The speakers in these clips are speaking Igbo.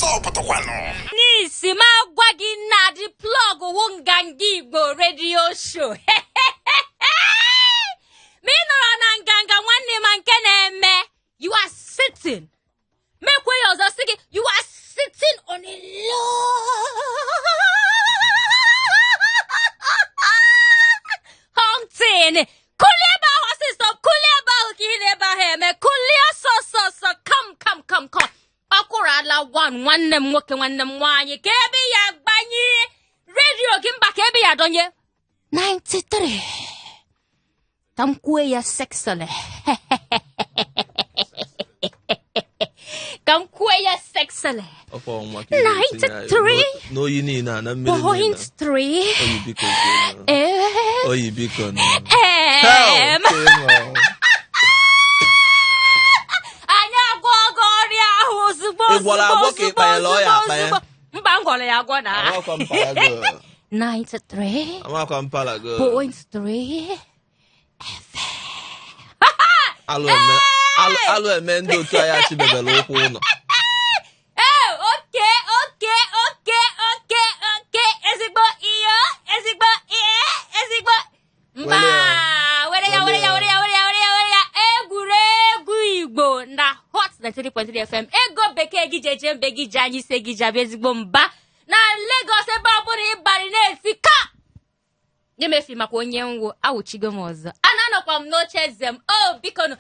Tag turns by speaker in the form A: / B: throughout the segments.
A: Ọsọ pụtakwanụ.
B: N'isi m agwa gị na the plug wụ Nganga Igbo radio show. Ma ị nọrọ na nganga nwanne ma nke na-eme, you are sitting, mekwe ya ọzọ sị gị, you are sitting on a long thing. Kulie ebe ahụ ọsịsọ, kulie ebe ahụ ka ị na-ebe ahụ eme, kulie ọsọ ọsọ ọsọ, come come come come. Ọ kụrụ ala one, nwanne m nwoke, nwanne m nwaanyị, ka ebe ya gbanye redio gị, mba, ka ebe ya dọnye 93, ka m kwuo ya sexily, ka m kwuo ya sexily.
C: Ọkwa ọnwa ka ị ga-etinye anyị
B: 93
C: n'oyi niile a na mmiri niile a.
B: point 3
C: Oyi biko nụ.
B: ee.
C: Oyi biko nụ.
B: Em.
C: Hell, Chinwe.
B: Anyị agwọgo ọrịa ahụ ozugbo.
C: Ị gwọrọ
B: ozugbo.
C: agwọ ka ị
B: Ozugbo.
C: kpanyere ọya
B: Ozugbo.
C: akpanye?
B: Ozugbo. Mba, m gwọrọ ya agwọ na
C: Amakwa m parago.
B: 93
C: Amakwa m parago.
B: point 3.
C: Alụ eme alụ eme ndị otu anyị achịbebere ụkwụ ụlọ.
B: Ee, okay, ezigbo ihe, ezigbo ihe, ezigbo mba.
C: Were
B: Were ya, were ya, were ya, were ya, were ya, were ya. Egwuregwu Igbo na Hot 93.3 FM, ego bekee gị ji eje mbe gị ji anya ise gị ji abịa, ezigbo mba na Lagos, ebe ọ bụla ịbarị na-esi ka nye m efi maka onye nwu awụchigo m ọzọ. A na-anọkwa m n'oche eze m o, biko nụ.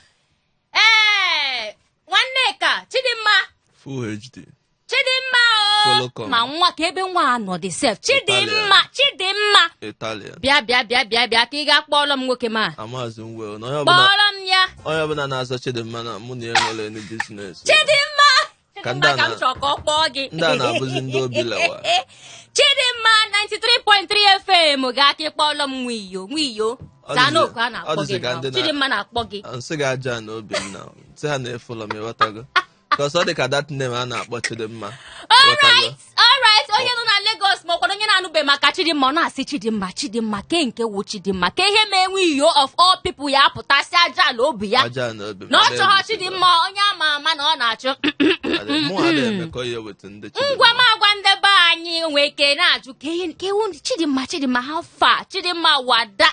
B: Ee, nwanne ka Chidimma.
C: Full HD.
B: Chidimma o.
C: Follow come.
B: Ma nwa ka ebe nwa a nọ dị sef. Chidimma, Chidimma.
C: Italian.
B: Bịa, bịa, bịa, bịa, bịa ka ị gaa kpọọrọ m nwoke ma.
C: Amazi m wel na onye ọbụla
B: Kpọọrọ m ya.
C: Onye ọbụla na-azọ Chidimma na mụ na ya nwere any business.
B: Chidimma.
C: Ka
B: Chidimma
C: ndị a
B: ka m
C: na-
B: chọrọ ka ọ kpọọ gị.
C: Ndị a na-abụzi ndị obi lewa.
B: Chidimma, 93.3 FM, gaa ka ị kpọọrọ m nwiyo nwiyo.
C: Ọ
B: Zaa
C: dịzi-
B: n'oku a
C: ọ
B: na-akpọ
C: dịzi
B: gị
C: ka
B: now.
C: ndị na-
B: Chidimma na-akpọ gị.
C: Nsị gị aja na obi m na nsị ha na-efụlọ m, ịghọtago? Because ọ dị ka that name a na-akpọ Chidimma. Ịghọtago?
B: Alright, alright, onye nọ na Lagos ma ọkwado onye na-anụbe maka Chidimma, ọ na-asị Chidimma, Chidimma, ke nke wụ Chidimma, ke ihe ma enwe iyo of all people ya apụtasị aja ala obi ya
C: Aja na obi m.
B: na ọ chọghọ Chidimma, onye ama ama na ọ na-achọ.
C: Mụ adịghị emekọ ihe with ndị Chidimma.
B: Ngwa, m agwa ndị be anyị nwee ike na-ajụ ka ihe ka ewu Chidimma, Chidimma, how far? Chidimma wada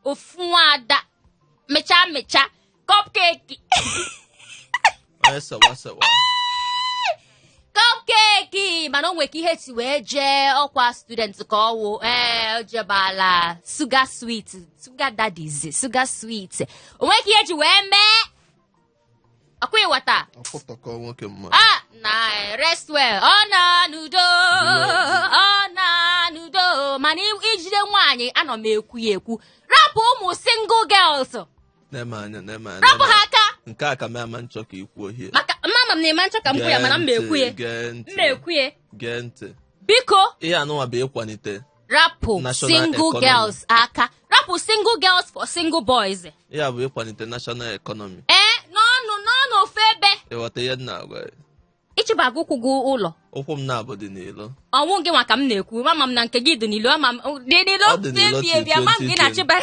B: ofu nwada mechaa mechaa cupcake.
C: Onye sewa sewa.
B: Cupcake, mana o nwere ka ihe si wee jee ọkwa student ka ọ wụ, ee, o jebala sugar sweet, sugar daddies, sugar sweet, o nwere ka ihe ji wee mee ọkwa ịghọta.
C: Ọfụtọkọ nwoke mma.
B: A na rest well, ọ na n'udo, ọ na n'udo, mana ijide nwaanyị, anọ m ekwu ya ekwu, rapụ ụmụ single girls.
C: Na-eme anya, na-eme anya.
B: Rapụ ha aka.
C: Nke a ka m ama nchọ ka ikwuo hie.
B: Maka mama m na-eme nchọ ka m kwu ya, mana m ma ekwu ya.
C: Gee ntị.
B: M ma ekwu ya.
C: Gee ntị.
B: Biko.
C: Ihe anụnwa bụ ịkwalite
B: Rapụ
C: national
B: single
C: economy.
B: girls aka, rapụ single girls for single boys.
C: Ihe a bụ ịkwalite national economy.
B: Ee, n'ọnụ n'ọnụ ofu ebe.
C: Ịghọta ihe m na-agwa ya?
B: Ịchụbaga ụkwụ gị ụlọ.
C: Ụkwụ m na-abụ dị n'ilo.
B: Ọnwụ gị nwa ka m na-ekwu, mama m na nke gị dị n'ilo, ama m dị n'ilo.
C: Ọ dị n'ilo.
B: Ebi ebi, ama m gị na-achịba.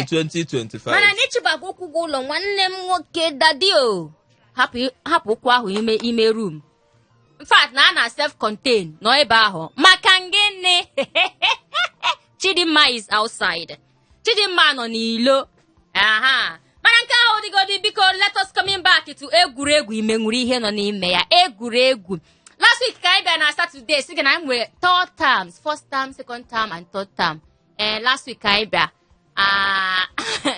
C: Till 2025.
B: Mana na ịchụbaga ụkwụ gị ụlọ, nwanne m nwoke, daddy o, hapụ hapụ ụkwụ ahụ ime ime room. In fact, na a na self contain nọ ebe ahụ. Maka gịnị? Chidimma is outside, Chidimma nọ n'ilo. Aha, mana nke ahụ dịgodi. Biko, let us coming back to egwuregwu ime nwere ihe nọ n'ime ya. Egwuregwu last week ka anyị bịara na Saturday, sị gị na anyị nwere third terms, first term, second term and third term. Ee, last week ka anyị bịa. Ah,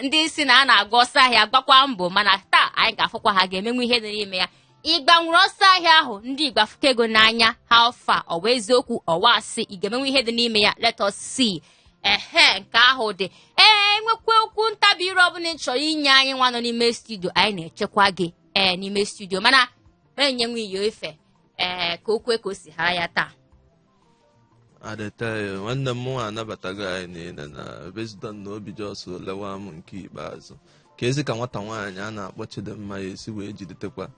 B: ndị si na a na-agba ọsọ ahịa gbakwa mbọ, mana taa anyị ga-afụkwa ha ga-emenwu ihe dị n'ime ya. Ịgbanwere ọsọ ahịa ahụ, ndị Igbo afụka ego n'anya, how far? Ọwa eziokwu, ọwa asị, ị ga-emenwu ihe dị n'ime ya? Let us see. Ehe, nke ahụ dị. Ee, nwekwa okwu ntabi ire ọbụla ị chọrọ inye anyị nwa nọ n'ime studio, anyị na-echekwa gị ee n'ime studio, mana enye nwe iyo efe ee ka o kwe ka o si ha ya taa.
C: Adetayo nwanne m nwa anabatago anyị niile na based on na obi jos lewa m nke ikpeazụ ka ezi ka nwata nwaanyị a na-akpọ Chidimma ya esi wee jidetekwa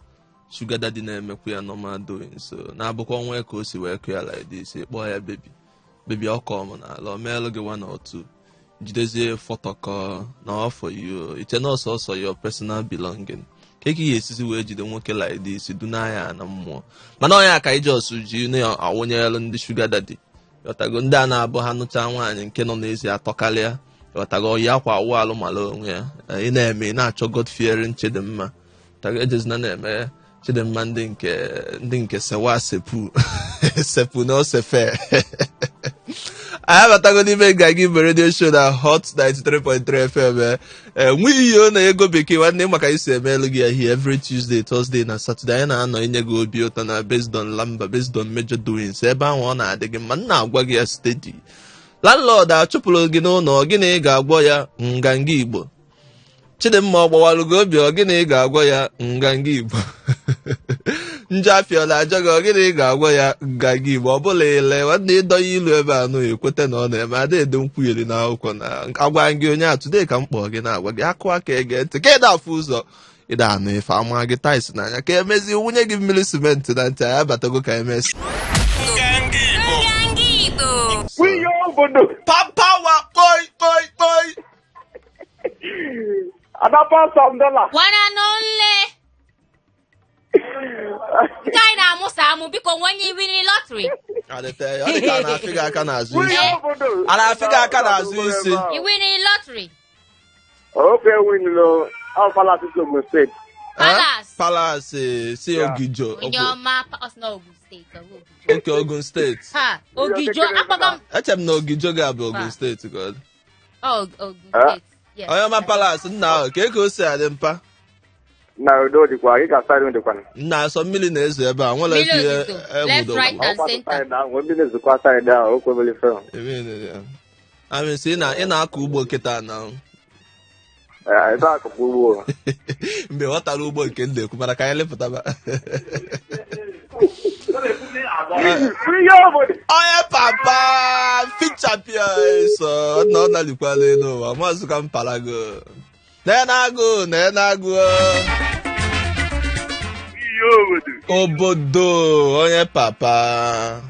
C: sugar daddy na-emekwa ya normal doing, so na-abụkwa onwe ka o si wee kụ ya like this, kpọọ ya baby, baby, ọkọ m n'ala, o meelụ gị one or two, jidezie fọtọkọ na ọ for you, iche na ọsọsọ your personal belonging. Ka ị ga-esizi wee jide nwoke like this duna ya na mmụọ? Mana onye ka ijos ji na-awụnyelu ndị sugar daddy, ghọtago, ndị a na-abụ ha nụcha nwaanyị nke nọ n'ezi atọkarịa, ghọtago, oyi akwa awụ alụ mara onwe ya. Ị na-eme, ị na-achọ God fearing Chidimma, ghọtago, ejezina na-eme Chidimma ndị nke sewa sepu sepu na osefe. Anyị abatago n'ime Nganga Igbo Radio Show na Hot 93.3 FM. Nwe iyo na ego bekee nwanne maka isi emelu gị ya here every Tuesday, Thursday na Saturday. Anyị na-anọ inye gị obi ụtọ na based on lamba, based on major doings ebe ahụ ọ na-adị gị mma. M na-agwa gị ya steady. Landlord achụpụrụ gị n'ụlọ, gịnị ị ga-agwọ ya? Nganga Igbo. Chidimma ọ gbawalụ gị obi, ọ gịnị ị ga-agwọ ya? Nganga Igbo. Njọ afịa ọ na-ajọ gị, ọ gịnị ị ga-agwọ ya? Nganga Igbo. Ọ bụla ile nwanne ịdọnye ilu ebe a nụ ekweta na ọ na-eme ada ede nkwugheri n'akwụkwọ na agwa gị onye a today ka m kpọọ gị na-agwa gị akụ aka ege ntị ka ịda afụ ụzọ ịda anụ ife ama gị tais n'anya ka emezi wunye gị mmiri simenti na ntị. Anyị abatago ka emesi.
A: Nganga Igbo.
B: Nganga Igbo.
D: Wiyo obodo.
C: Papawa kpoi kpoi kpoi.
D: Ada Pastor Ndala.
B: One and only. Nke anyị na-amụsa amụ, biko, nwenye win lottery.
C: Adịte ya, ọ dị ka a na-afị gị aka n'azụ isi.
D: Wiyo obodo.
C: A na-afị gị aka n'azụ isi.
B: I win lottery.
D: Ofe winlo. Ọ Palace Ogun State.
B: Palace.
C: Palace si Ogijo.
B: Onye ọma ọ sị na Ogun State, ọ bụ Ogijo.
C: Oke Ogun State.
B: Ha, Ogijo, akpọga m.
C: Eche m na Ogijo ga-abụ Ogun State ka ọ dị.
B: Oh, Ogun State. Yes.
C: Onye ọma Palace, nna ahụ ka o si adị mpa?
D: Na udo dịkwa, gị ka side dịkwa.
C: Nna, asọ mmiri na-ezo ebe a nwere
B: Mmiri
C: ife
B: ozuzo. Left,
C: egwudo.
B: right and
D: Ọkwa
B: center.
D: side ahụ, ndị na-ezukwa side ahụ, o kwebeli fe.
C: Amị sị ị na-akọ ugbo kịta na
D: Ebe akụkụ ugbo.
C: Mgbe ghọtara ugbo nke m na-ekwu, mana ka anyị lepụtaba.
D: Wiyo obodo.
C: Onye papa fichapịa so na ọ nalikwala elu ụwa maazị ka m parago na na-agụ na na-agụ.
D: Wiyo obodo.
C: Obodo, onye papa.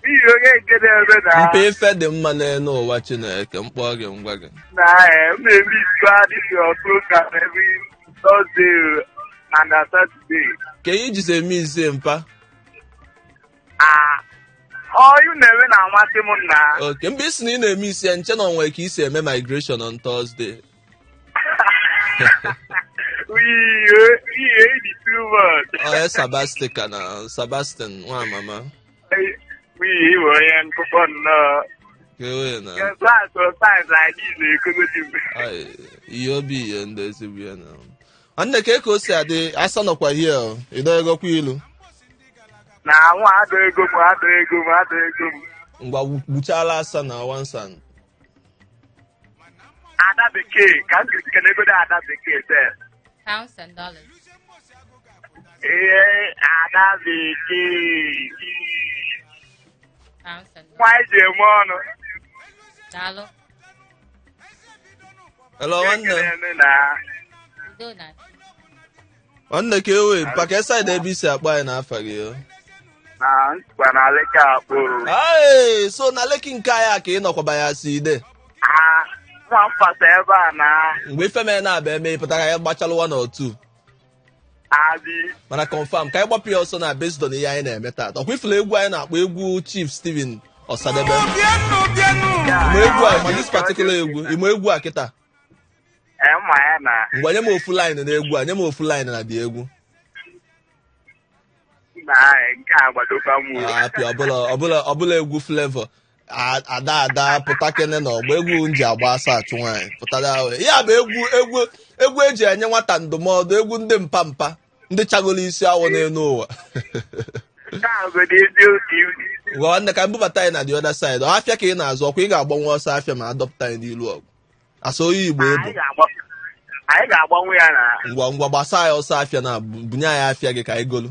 D: Wiyo onye nke na-eme na
C: mpe ife dị mma n'elu ụwa. Chineke mkpọ gị ngwa gị.
D: Na m na-eme izu adịghị program every Thursday and Saturday.
C: Ka ihe jizi eme izie mpa?
D: Ah, ọyụ na-eme na-amasị m na.
C: Oke mgbe ị sị na ị na-eme isi ya nche na onwe ka isi eme migration on Thursday.
D: Wiyo, wiyo, ịdị too much.
C: Onye Sabastika na Sebastian nwa mama.
D: Wiyo, ịbụ onye nkụkọ nnọọ.
C: Ka e wee na
D: Your class sometimes like this na-ekogodi m.
C: Ai, ihe obi ihe ndị ezigbo ya na nwanne ka o si adị asa nọkwa hie ịdọghịgokwa ilu.
D: Na nwa adọ ego m, adọ ego m, adọ ego m.
C: Ngwa, gbuchala asa na wansan.
D: Ada bekee ka m kenegodo, ada bekee sef.
B: Pounds and dollars.
D: Ee, ada bekee.
B: Pounds and
D: Nwa
B: dollars.
D: anyị ji eme ọnụ.
B: Daalụ.
C: Hello nwanne.
D: Ekele na.
B: Udo na.
C: Nwanne, ka ewe maka side ebe isi akpọ anyị n'afa gị o?
D: Na nsikwa na Leka akpụ.
C: Ai, so na Leki nke anyị a ka ị nọkwaba ya si ide?
D: Ah, nwa mfasa ebe a na.
C: Mgbe ife mere na-abịa eme pụtara ya gbachalụ one or two.
D: Abi.
C: Mana confirm ka anyị gbapụ ya ọsọ na based on ihe anyị na-eme taata. Ọkwa ifuru egwu anyị na-akpọ egwu Chief Steven Ọsadebe. Ịma egwu a, ma this particular egwu, ịma egwu a kịta?
D: Ee, mma ya na.
C: Ngwa, nye m ofu line na egwu a, nye m ofu line na dị egwu.
D: Na nke a gbadokwa m.
C: Apị ọbụla ọbụla ọbụla egwu Flavour ada ada pụta kene na ọgba egwu m ji agba asa achụ nwaanyị pụtara ahụ. Ya bụ egwu egwu egwu eji enye nwata ndụmọdụ, egwu ndị mpa mpa ndị chagoro isi awọ n'elu ụwa.
D: Nke a bụ eziokwu.
C: Ngwa nwanne, ka m bubata anyị na the other side. Ọ afịa ka ị na-azụ? Ọkwa ị ga-agbanwe ọsọ afịa ma adọpụta anyị n'ilu ọgụ asa onye Igbo ebu?
D: Anyị ga-agbanwe ya na.
C: Ngwa ngwa, gbasa anyị ọsọ afịa na bunye anyị afịa gị ka anyị golu.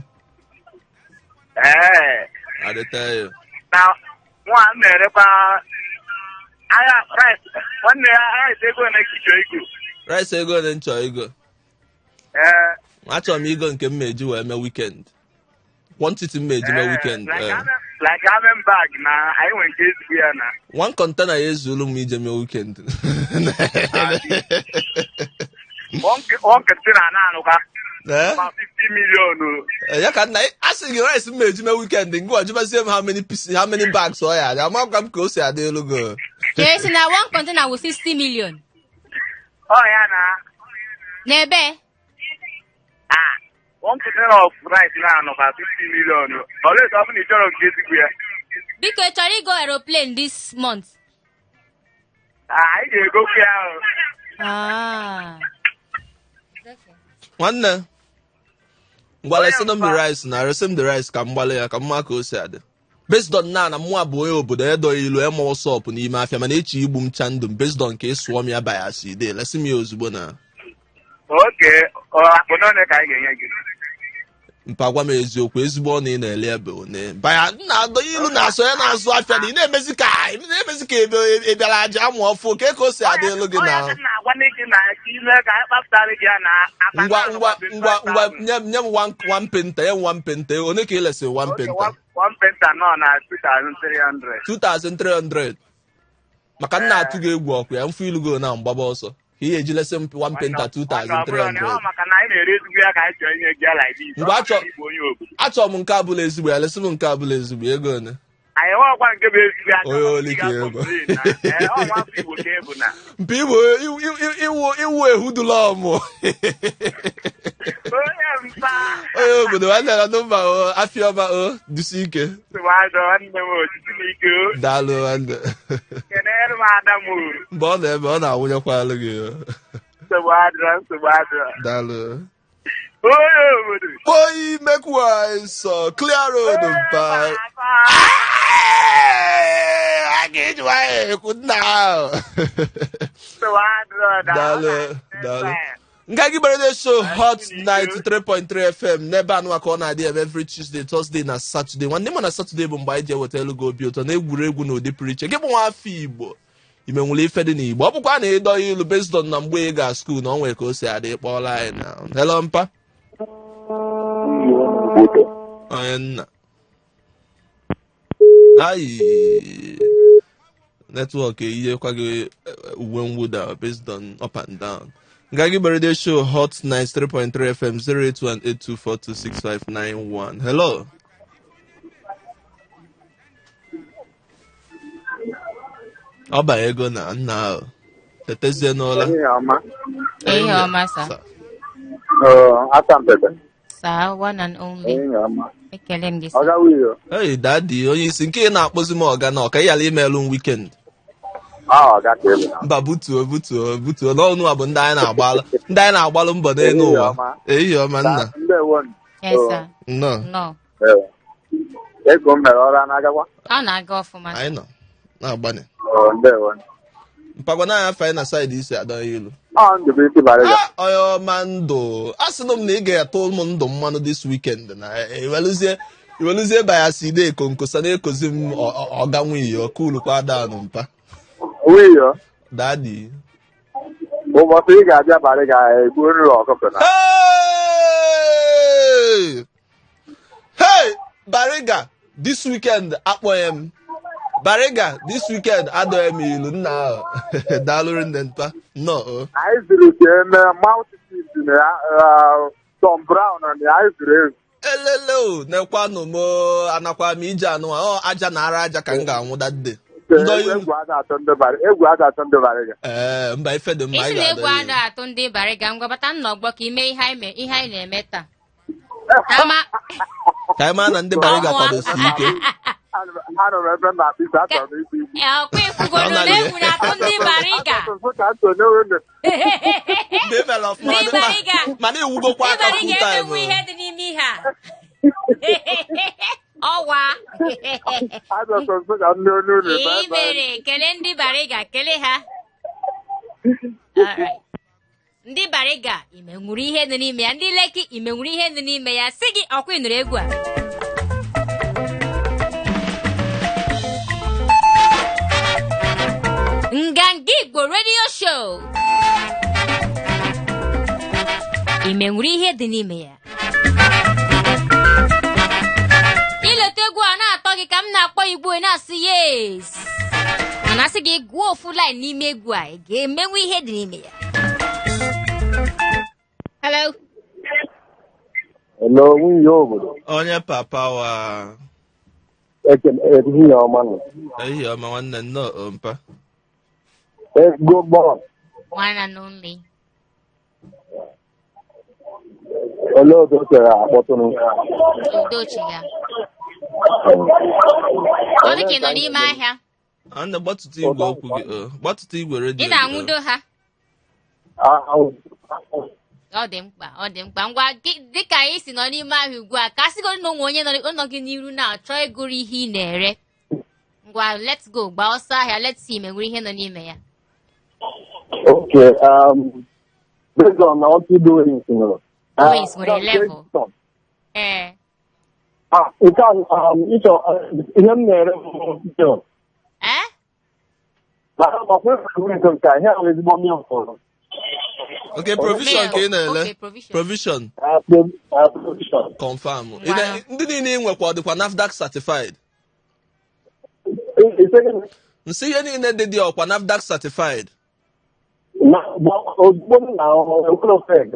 D: Ee.
C: Adịta ya.
D: Na nwa m na-erekwa ahịa rice, nwanne ya. Rice ego ole ka ị chọrọ igo?
C: Rice ego ole m chọrọ igo?
D: Ee.
C: Achọrọ m igo nke m ma-eji wee mee weekend, quantity m ma-eji mee weekend.
D: Like
C: eh.
D: Like how many bag na anyị nwere nke ezigbo ya na.
C: One container ya ezulu m ije mee weekend.
D: One container na anụkwa.
C: Eh?
D: Ma 50 million o.
C: Eh, ya ka nna a sị gị rice m eji mee weekend ngwa jụbazie m how many pieces, how many bags ọ ya adị amakwa m ka o si adị elu go.
B: Ka esi na one container wụ 60 million.
D: Ọ ya na
B: N'ebe?
D: ah one container of rice na nọkwa 50 million o. Olee ọ bụ na ị chọrọ nke ezigbo ya?
B: Biko ị chọrọ igo aeroplane this month?
D: Ah, anyị ga-egokwu ya o.
B: Ah.
C: Nwanne ngwa lesịnụ m the rice na resi m the rice ka m gbalị ya ka m maa ka o si adị based on na na mụnwa bụ onye obodo edoghị ilu ema ọsọpụ n'ime afịa mana echi igbu m chandụ m based on ka ị sụọ m ya bayasi de lesi m ya ozugbo na
D: Okay, ọ akpụ n'one ka anyị ga-enye gị.
C: Mpa gwa m eziokwu, ezigbo ọnụ ị na-ele ebe one baya nna adọ ilu na-asọ ya na-azụ afịa na ị na-emezi ka ị na-emezi ka ebe ị bịara aja amụ ọfụ ka ka o si adị elu gị na
D: Ọ ya ka m na-agwa nne gị na ka ime ka anyị kpapụtara gị ya na akpa
C: ngwa
D: na
C: ngwa ngwa ngwa
D: 25,000.
C: nye m one painter, nye m one painter. One ka ị lesịrị one
D: Okay,
C: painter?
D: One painter nọ na 2,300.
C: 2300 maka nna atụ gị egwu ọkụ ya mfu ilugo na mgbaba ọsọ ka ị ga-eji lesị m one painter 2300.
D: Ọ maka na anyị na-ere ezigbo ya ka anyị chọrọ inye gị ya like this.
C: Ngwa,
D: Ọ maka na ị bụ onye obodo.
C: Achọrọ m nke abụla ezigbo ya, lesị m nke abụla ezigbo ego one.
D: Anyị enweghịkwa nke bụ ezigbo ya.
C: Onye oli ka ego.
D: Complain na. Ee, ọ nwa afọ Igbo ka ị bụ na.
C: Mpa igbo iwu ehudula ọmụ.
D: Onye mpa.
C: Onye obodo nwanne na nọmba o afịa ọma o dusi ike.
D: Nsogbu adọ, nwanne m otiti m ike o.
C: Daalụ nwanne.
D: Kenere m ada m o.
C: Mgbe ọ nọ ebe ọ na-awụnyekwa alụ gị o.
D: Nsogbu adịrọ, nsogbu adịrọ.
C: Daalụ.
D: Onye obodo.
C: Oyi mekwa sọ clear road mpa. A ga-eji nwayọọ ekwu nna ahụ.
D: Nsogbu adịrọ,
C: Daalụ, daalụ. Nganga Igbo Radio Show Hot 93.3 FM n'ebe anụ ka ọ na-adị eme every Tuesday, Thursday na Saturday. Nwanne m na Saturday bụ mgbe anyị ji eweta elu gị obi ụtọ na egwuregwu na ụdị pụrụ iche. Gị bụ nwa afọ Igbo imenwere ife dị n'Igbo ọ bụkwa na ịdọ ilu based on na mgbe ị ga school na ọ nwere ka o si adị kpọọla anyị na hello mpa onye nna ayi network eyinyekwa gị uwe mwụda based on up and down. Nganga Igbo Radio Show Hot 93.3 FM 08182426591. Hello. Ọ ba ego na nna ahụ tetezie n'ụla.
D: Ehihie ọma.
B: Ehihie ọma, sir.
D: Asampete.
B: Sir, one and only.
D: Ehihie ọma.
B: Ekele m gị, sir.
D: Ọga Wiyo.
C: Hey daddy, onye isi nke ị na-akpọzi m ọga na ọka ịghara imelụ m weekend.
D: Ah, ọga ka ebe.
C: Mba butuo butuo butuo n'ọnụ a bụ ndị anyị na-agbalụ ndị anyị na-agbalụ mbọ n'elu ụwa. Ehihie ọma nna.
D: Ndewo.
B: Yes, sir.
C: Nnọọ.
B: Nnọọ.
D: Ego m mere ọrụ a na-agakwa?
B: Ọ na-aga ọfụma.
C: Anyị nọ na-agbanị.
D: Oh, ndewo.
C: Mpagwa na anya fanyị na side isi adọ ilu.
D: Ọ ndụ bụ isi bara ya.
C: Ah, onye ọma ndụ a sị m na ị ga-atụ ụmụ ndụ mmanụ this weekend na iweluzie iweluzie bayaside ekonkosa na-ekozi m ọga nwunye ọkulukwa danụ mpa.
D: Wiyo,
C: Daddy.
D: ụbọchị ị ga-abịa bara ga-egbu nri ọkụkọ na.
C: Hey! Hey! Bariga, this weekend akpọghị m. Bariga, this weekend adọghị m ilu nna ahụ. Daalụ rinne mpa. Nnọọ. O.
D: Anyị zuru ka eme multitude na ya, Tom Brown na ya, anyị zuru ezu.
C: Elele o, nekwanụ m o, anakwa m ije anụ a, ọ aja na ara aja ka m ga-anwụ that day. Ndọ ilu.
D: Egwu ada atụ ndị Bariga. Egwu ada atụ ndị Bariga.
C: Ee, mba ife dị mma
B: Isi
C: anyị
B: na egwu
C: ga-adọ
B: ada
C: ilu.
B: atụ ndị Bariga ngwa bata nnọgbọ ka ime ihe anyị ihe anyị na-eme taa. Ama
C: Ka anyị mara na ndị Bariga kwadosiri ike.
D: Anọ m ebe m na-akpụ isi, achọrọ m ikpu isi.
B: Ọkwa ifugoro na egwu na-atụ ndị Bariga.
D: Achọrọ m ka nsonye unu.
C: Mgbe e mere ọfụma,
B: Ndị Bariga.
C: mana iwugokwa
B: Ndị
C: aka
B: Bariga
C: full time.
B: emenwu ihe dị n'ime ihe a. Ọwa.
D: Achọrọ m ka ndị onu unu.
B: Ị mere kelee ndị Bariga, kelee ha. Alright. Ndị Bariga imenwuru ihe dị n'ime ya, ndị Lekki imenwuru ihe dị n'ime ya, sị gị ọkwa ị nụrụ egwu a. Nganga Igbo Radio Show imenwuru ihe dị n'ime ya. Ileta egwu a na-atọ gị ka m na-akpọ igbo na-asị yes, mana asị gị gụọ ofu line n'ime egwu a, ị ga-emenwu ihe dị n'ime ya. Hello.
E: Hello, nwunye obodo.
C: Onye papa wa.
E: Ehihie ọma nọ.
C: Ehihie ọma nwanne, nnọọ o, mpa.
E: Ego bọọlụ.
B: One and only.
E: Olee otu o sere akpọtụrụ?
B: Udochi ya. Ọ dị ka ị nọ n'ime ahịa.
C: Nwanne, gbatụta igwe okwu gị o. Gbatụta igwe redio
B: Ị
C: gị, o.
B: na-anwụdo ha. Ọ dị mkpa, ọ dị mkpa. Ngwa, dịka anyị si nọ n'ime ahịa ugbu a, ka a sịgoro na o nwe onye nọ gị n'iru na-achọ ịgụrụ ihe ị na-ere. Ngwa, let's go, gbaa ọsọ ahịa, let's see ma enwere ihe nọ n'ime ya.
E: Okay, based on otu Doings nwere.
B: Doings nwere level. Ee.
E: Ah, nke a, ịchọ ihe m na-ere bụ milk.
B: Ee?
E: Mana ọkwa ịfụrụ nke a, ihe ahụ ezigbo milk fọrọ.
C: Okay, provision ka ị na-ele.
B: Okay, provision.
C: Provision.
E: Ah, provision.
C: Confirm.
B: Wow.
C: Ndị niile ị nwekwa ọ dịkwa NAFDAC certified? M sị ihe niile dị dị ọkwa NAFDAC certified?
E: Na ozugbo m na-ahụ enwere fake.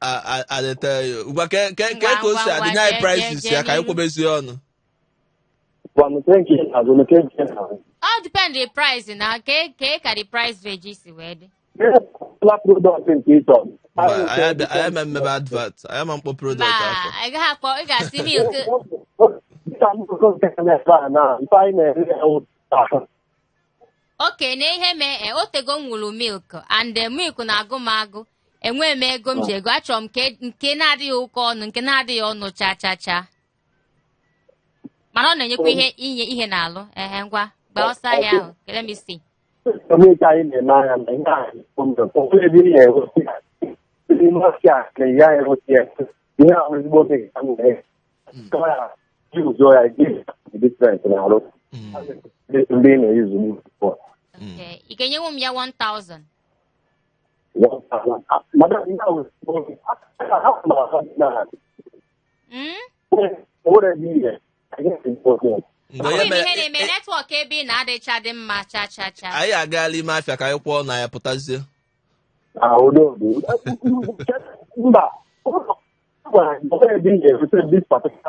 C: I dey tell you. Ngwa, ke ka o si adị, nye anyị prices ya ka anyị kwobezie ọnụ.
B: All depend the price na ke ka the price range si wee dị.
E: Product nke ị chọrọ.
C: Mba, anyị ama mmebe advert, anyị ama mkpọ product
B: Mba,
C: afọ.
B: ị gaghị akpọ, ị ga-asị milk. Okay, na ihe mee o tego m ṅụrụ milk and milk na-agụ m agụ. Enweghị m ego m ji ego, achọrọ m nke na-adịghị oke ọnụ, nke na-adịghị ọnụ cha cha cha, mana ọ na-enyekwa ihe inye ihe n'alụ. Ehe, ngwa, gbaa ọsọ ahịa ahụ. Let me see.
E: Milk anyị na-eme ahịa na ihe a ofu ebe ị na-egosi n'ime ọfịa na ihe anyị egosi ya ihe ahụ ezigbo milk ka m na-ere. Kama ya yuzuo ya gị different na-arụ ndị ị na-eyuzu n'ụlọ.
B: Okay, ị ga-enyenwu m ya 1000?
E: Madam, ihe ahụ ezigbo milk. Nwere ebe ihe
C: Mgbe
B: Ọ
C: ya
B: bụ
C: mere
B: ihe na-eme network ebe ị na-adịcha dị mma cha cha cha.
C: Anyị agaala ime afịa ka anyị kwụọ na ya pụtazie.
E: Mba,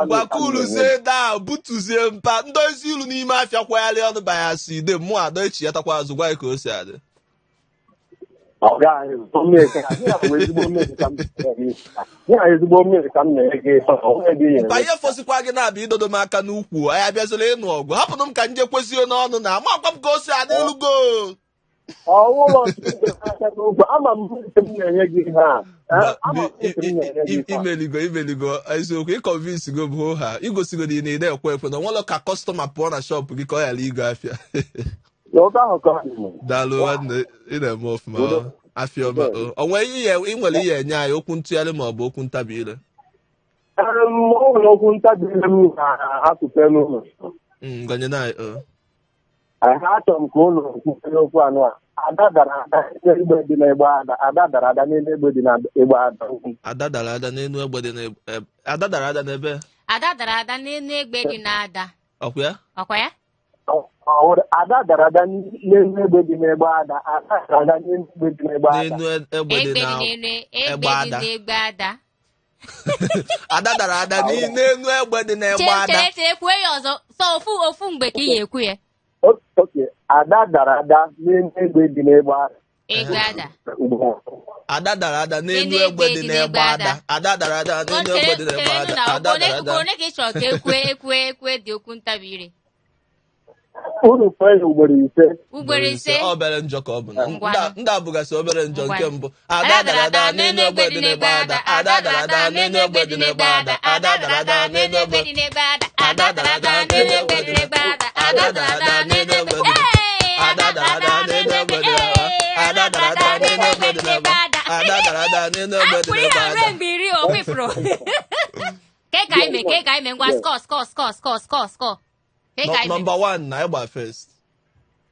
C: Ngwa, kuluzie daa, butuzie mpa ndozi ilu n'ime afịa, kwagharị ọnụ banya asị ide mmụọ adọ echi ya takwa azụ, gwa anyị ka o si adị.
E: Ọ gaghị ezigbo mmiri ka m na-ege.
C: Mpa, ihe fọsikwa gị na-abịa idodo m aka n'ukwu, anyị abịazila ịnụ ọgụ, hapụnụ m ka nje kwezie n'ọnụ na ama akwa m ka o si adị elugo.
E: Ọwụlọ aka n'ukwu, ama m mmiri m na-enye gị ha. Ama m mmiri m na-enye gị ha.
C: Imeligo, imeligo, eziokwu, ịconvince go bụ ha igosigo na ị na-ede ekwe ekwe na onwere ka customer pụọ na shop gị ka ọ ghara igo afịa.
E: N'oge ahụ ka ọ dị.
C: Daalụ nwanne, ị na-eme ọfụma. Afịa ọma o. O nwere ihe ị nwere ihe enye anyị, okwu ntụgharị ma ọ bụ okwu ntabi ire?
E: O nwere okwu ntabi ire m na-atụpe n'ụlọ.
C: Ganye na anyị o.
E: Achọrọ m ka ụlọ kwuo okwu anụ a. Ada dara ada n'elu egbe dị n'egbe ada. Ada dara ada n'elu egbe dị n'egbe ada.
C: Ada dara ada n'elu egbe dị n'egbe. Ada dara ada n'ebe?
B: Ada dara ada n'elu egbe dị n'ada.
C: Ọkwa ya?
B: Ọkwa ya?
E: Ada dara ada n'elu egbe dị n'egbe ada. Ada dara ada n'elu egbe dị n'egbe ada.
C: N'elu egbe dị
B: Egbe dị n'egbe ada.
C: Ada dara ada n'elu egbe dị n'egbe ada.
B: Chere chere, kwuo ya ọzọ. Sọ ofu ofu mgbe ka ị ga-ekwu ya.
E: Okay, ada dara ada n'elu egbe dị n'egbe ada.
B: Egbe ada.
C: Ada dara ada n'elu egbe dị n'egbe ada. Ada dara ada n'elu egbe dị n'egbe ada. Ada dara ada.
B: One ka ị chọrọ ka ekwe ekwe ekwe dị okwu ntabi ire.
E: Unu kwee ya ugboro ise.
B: Ugboro ise.
C: Obere njọ ka ọ bụ. Ndị abụgasị obere njọ nke mbụ. Ada dara ada n'elu egbe dị n'egbe ada. Ada dara ada n'elu egbe dị n'egbe ada. Ada dara ada n'elu egbe
B: dị n'egbe ada. Ada dara ada n'elu egbe dị n'egbe ada. Ada dara ada n'elu egbe dị
C: Ada dara ada n'elu egbe dị n'egbe ada. Ada dara ada n'elu egbe dị n'egbe ada. Ada dara ada n'elu egbe dị n'egbe ada.
B: Mgbe iri o kwefuru. Ke ka ime, ke ka ime, ngwa, score score score score score score.
C: Number 1 na ịgba first.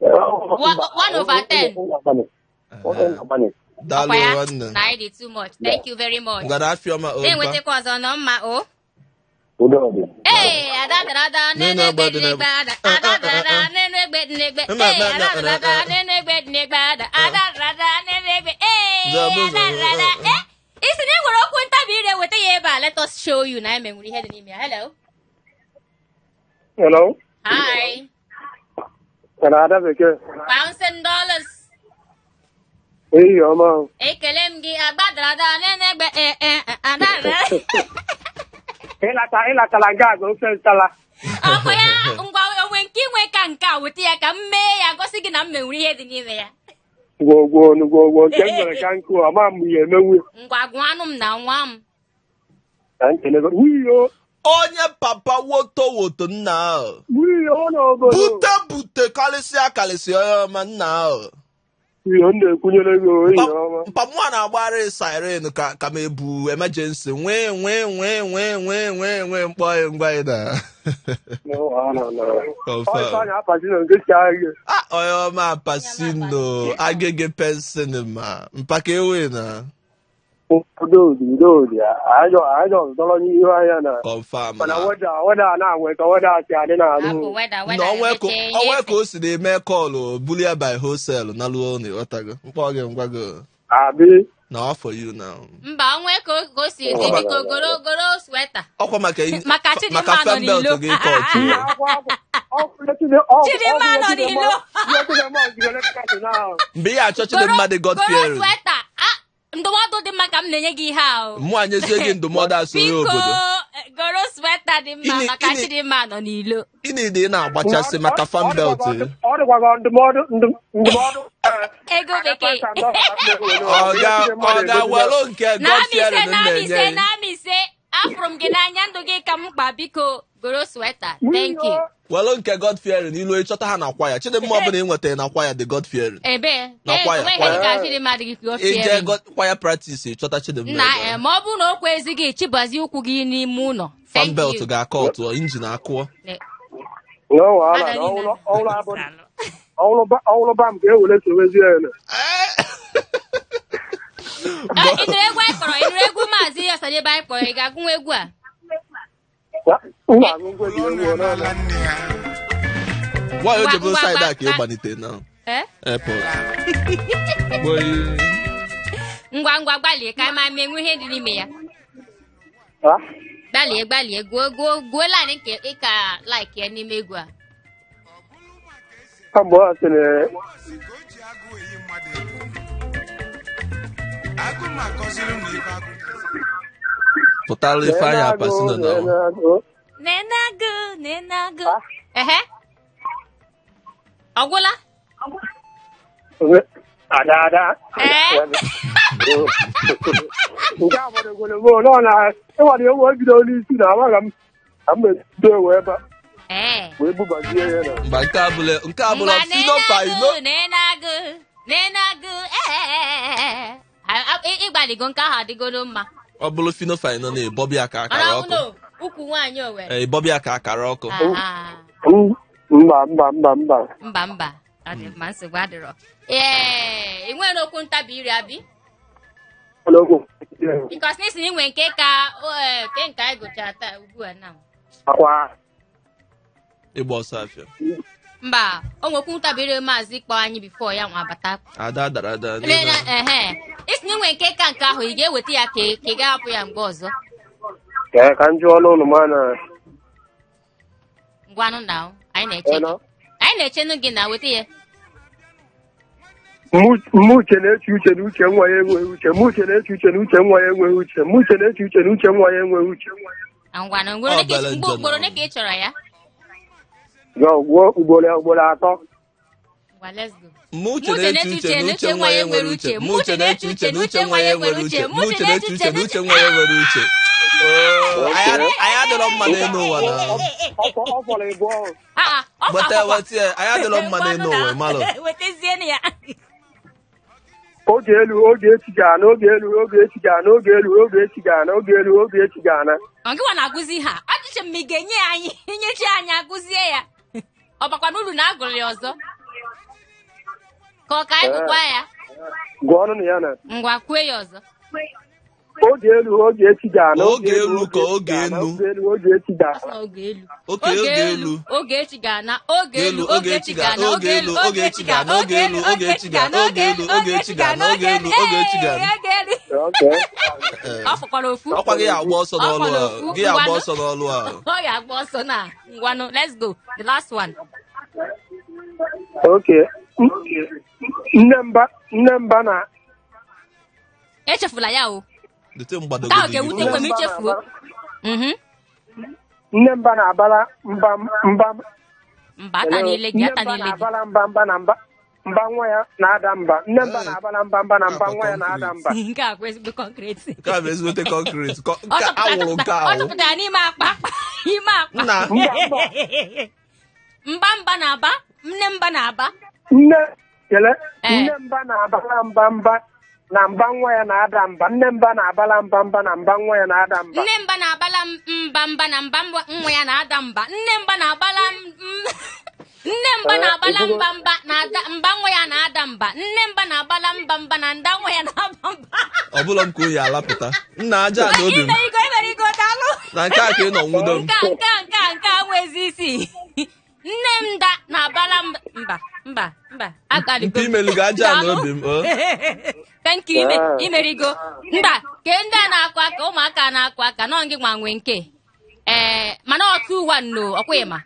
B: 1 over 10.
C: Daalụ nwanne.
B: Na ịdị too much. Thank you very much.
C: Ngara afịa ọma o.
B: Na-enwetakwa ọzọ nọ mma o. Ee, ada dara ada n'elu egbe dị n'egbe ada. Ada dara ada n'elu egbe dị n'egbe. Ee, ada dara ada n'elu egbe dị n'egbe ada. Ada dara ada n'elu egbe. Ee, ada dara ada. Ee. Ị sị na ị nwere okwu ntabi ire, weta ya ebe a. Let us show you na anyị menwuru ihe dị n'ime ya. Hello.
E: Hello.
B: Hi.
E: Kana ada bekee.
B: Pounds and dollars.
E: Ehihie ọma.
B: Ekele m gị, agbadarada na-egbe e e adara.
E: Ịlata ịlatala nke a ga ofe nsala.
B: Ọkwa ya. Ngwa, onwe nke inwe ka nke a, weta ya ka m mee ya gosi gị na m menwuru ihe dị n'ime ya.
E: Gwogwo gwogwo nke m nwere ka nkụ ama m ya emenwu.
B: Ngwa, gụọ anụ m na nwa m.
E: Ka nkelego. Wiyo.
C: Onye papa woto woto nna ahụ.
E: Wiyo n'obodo.
C: Bute bute karịsịa karịsịa, onye ọma nna ahụ.
E: Wiyo m na-ekwunyere gị, ehihie ọma.
C: Mpa mụa na-agbara siren ka m ebu emergency nwee nwee nwee nwee nwee nwee nwee mkpọ ya ngwa ị na Confirm.
E: Ọ apazino nke si ahịa.
C: Ah, onye ọma Apasino Agege pensin ma mpaka ewe na
E: Udodi udodi ajọ ajọ dọrọ n'ihu anya na.
C: Confirm.
E: Mana
C: Na
E: weda weda na-anwe ka weda si adị n'alụ.
B: Hapụ weda
C: na
B: weda.
C: onwe ka
B: emeche
C: onwe
B: ihe.
C: Ka o si na-eme call bulie by wholesale na luo na ịghọtago mkpọ gị ngwa gị.
E: Abi.
C: Na all for you now.
B: Mba, onwe ka o si dị, biko goro goro sweater.
C: Ọkwa maka
B: Maka Chidimma
C: maka
B: nọ
C: fan belt
B: n'ilo.
C: gị kọtụ.
B: Chidimma nọ n'ilo.
C: Mgbe ị achọ Chidimma dị God
B: Goro
C: fearing.
B: sweater. Ah, ndụmọdụ dị mma ka m na-enye gị ihe a o.
C: Mụ anyezie gị ndụmọdụ asụ onye
B: Biko
C: obodo.
B: goro sweater dị mma maka Chidimma nọ n'ilo.
C: Ị na-ede ị na-agbachasị maka fan belt.
E: Ọ dịkwa ka ndụmọdụ ndụmọdụ.
B: Ego bekee.
C: Ọ ga welu nke God
B: Na-amị ise
C: fearing m
B: na-amị
C: na-enye
B: ise
C: gị.
B: Na-amị ise, afụrụ m gị n'anya, ndụ gị ka m mkpa, biko goro sweater. Thank you.
C: Welu nke God fearing ilu ịchọta ha na kwaya Chidimma ọbụla ị nwetara na kwaya dị God fearing.
B: Ebe
C: Na kwaya,
B: onwe ihe
C: kwaya.
B: dịka Chidimma adịghị ka
C: Ije
B: fearing.
C: Kwaya practice ịchọta Chidimma
B: Nna
C: ebe ahụ.
B: ma ọ bụrụ na o kwezi gị, chibazie ụkwụ gị n'ime ụlọ.
C: Fan
B: Thank
C: belt
B: you.
C: ga-akọ otu engine akụọ.
E: N'ọnwa ala na ọwụlụ ba m ga-ewere sowezie ya na.
B: Ị nụrụ egwu anyị kpọrọ? Ị nụrụ egwu Maazị Ọsadebe anyị kpọrọ? Ị ga-agụnwa egwu a?
E: M ga-agụ ngwa eji egwu ọ
A: n'ala
E: n'ala.
A: nne ya.
C: Nwaanyị o jeburu
B: Ngwa,
C: side
B: ngwa,
C: a ka ị
B: ngwa.
C: gbanite na
B: Eh?
C: airport. Boy.
B: Ngwa ngwa, gbalie ka anyị ma menwe ihe dị n'ime ya.
E: Ha?
B: Gbalie, gbalie, gụọ gụọ gụọ line nke ị ka like ya n'ime egwu a.
E: Kamgbe ọ sịrị
A: Bọọsụ ka o ji agụ eyi mmadụ egwu. Agụ ma akọziri m na ife agụ
C: Pụtara Ifeanyị Apasino na
B: Nene agụ, nene agụ. Ehe, ọ gwụla?
E: Ada ada.
B: Ee?
E: Nke a gbadogoro m nọ na ịwara ewu ebido n'isi na amaghị m ka m ebido wee ba
B: Ee.
E: wee bubazie ya na.
C: Mba, nke abụla
B: Ngwa, nene
C: Fino
B: agụ,
C: Paino.
B: nene agụ, nene agụ. Ee, ịgbaligo, nke ahụ adịgoro mma.
C: Ọ bụrụ Fino Faino na ịbọbịa ka
B: Mana
C: akara
B: ọ
C: ọkụ.
B: bụ na ukwu nwaanyị o were.
C: Ee, ịbọbịa ka akara ọkụ.
B: Aha.
E: Mba mba mba mba.
B: Mba mba, ọ dị mma, nsogbu adịrọ. Ee, ị nwere okwu ntabi iri abi?
E: N'okwu.
B: Because n'isi na inwe nke ka nke nke anyị gụchara taa ugbu a na
E: Akwa.
C: Ịgba ọsọ afịa.
B: Mba, o nwekwu ntabi ire maazị kpọọ anyị before ya nwa abata.
C: Ada dara ada.
B: Ehe, isi na inwe nke ka nke ahụ, ị ga-eweta ya ka ị ga-ahapụ ya mgbe ọzọ?
E: Ee, ka m jụọ n'ụlọ ma na.
B: Ngwanụ na anyị na-eche gị. Anyị na-echenụ gị na weta ya.
E: Mụ uche na-eche uche na uche nwa ya enweghị uche. Mụ uche na-eche uche na uche nwa ya enweghị uche. Mụ uche na-eche uche na uche nwa ya enweghị uche.
B: Na ngwanụ, ugboro
C: Ọ
B: ole ka
C: bere
B: mgbe
C: njọ
B: ugboro
C: na-
B: ole ka ị chọrọ ya?
E: Gụọ ugboro ugboro atọ.
B: Ngwa, let's go.
C: Mụ uche na-eche uche na uche nwa ya enwere uche. Mụ uche na-eche uche na uche nwa ya enwere uche. Mụ uche na-eche uche na uche nwa ya enwere uche. Oo, anyị adịrọ mma n'elu ụwa na
E: Ọ fọrọ ịbụọ.
B: Ah, ah, ọ
C: Weta
B: ka
C: weta ya, anyị adịrọ mma n'elu ụwa malụ.
B: Wetazienụ ya.
E: Oge elu oge echi ga-ana, oge elu oge echi ga-ana, oge elu oge echi ga-ana, oge elu oge echi ga-ana.
B: Ọ gịnwa na-agụzi ha ọchịchị m, ị ga-enye anyị nyechi anyị agụzie ya, ọ bakwa n'uru na agụrụ ya ọzọ ka ọ ka anyị gụkwa ya?
E: Gụọ ọnụ na ya na.
B: Ngwa, kwue ya ọzọ.
E: Oge elu oge echi ga-ana.
C: Oge elu ka oge
E: ga-ana,
C: enu.
E: Oge elu oge echi ga-ana.
B: Asị na oge elu.
C: Oke, oge elu.
B: Oge echi ga-ana. Oge elu oge echi ga-ana. Oge elu oge echi ga-ana. Oge elu oge echi ga-ana. Oge elu oge echi ga-ana.
C: Oge elu oge echi ga-ana.
B: Oge elu.
E: Okay.
C: Ee.
B: Ọ fọkwara ofu.
C: Ọkwa gị agba ọsọ
B: Ọ
C: n'ọlụ
B: fọrọ
C: a.
B: ofu.
C: Gị agba
B: Ngwanụ.
C: ọsọ n'ọlụ a.
B: Ọ ga-agba ọsọ na. Ngwanụ, let's go. The last one.
E: Okay. Nne mba na
B: Echefula ya o.
C: Dete
B: Nke ahụ
C: mgbadogodi gị.
B: ga-ewutekwe m ichefuo.
E: Nne mba na-abara mba mba.
B: Mba ata niile gị,
E: Nne
B: ata
E: mba
B: niile gị.
E: na-abara mba mba na mba mba nwa ya na-ada mba. Nne mba
C: Ee.
E: na-abara mba mba na mba nwa ya na-ada mba.
B: Nke a kwa ezigbo concrete.
C: Nke a bụ ezigbote concrete.
B: Ọ
C: Nke
B: chọpụtara
C: awụrụ nke
B: ọ
C: awụ.
B: chọpụtara n'ime akpa akpa ime akpa.
C: Nna
E: Mba mba
B: Mba mba na-aba, nne mba na-aba.
E: nne kele
B: Ee.
E: nne mba na-abara mba mba na mba nwa ya na-ada mba. Nne mba na-abara mba mba na mba nwa ya na-ada mba.
B: Nne mba na-abala mba mba na mba nwa ya na-ada mba. Nne mba na-abala nne mba na-abala mba mba na ada mba nwa ya na-ada mba. Nne mba na-abala mba mba na nda nwa ya na-aba mba.
C: Ọ bụla m ka oyi alapụta. Nna aja na obi m.
B: Imerigo imerigo daalụ.
C: Na nke a ka ị nọ nwudo m.
B: Nke a nke a nke a nke a nwezi isi. Nne m da na-abala mba mba mba agaligo
C: Nke imeligo aja na obi m. O.
B: Thank you imerigo. Mba ke ndị a na-akụ aka ụmụaka na-akụ aka nọ gị nwa nwe nke. Ee mana ọ 2-1 no ọkwa ịma.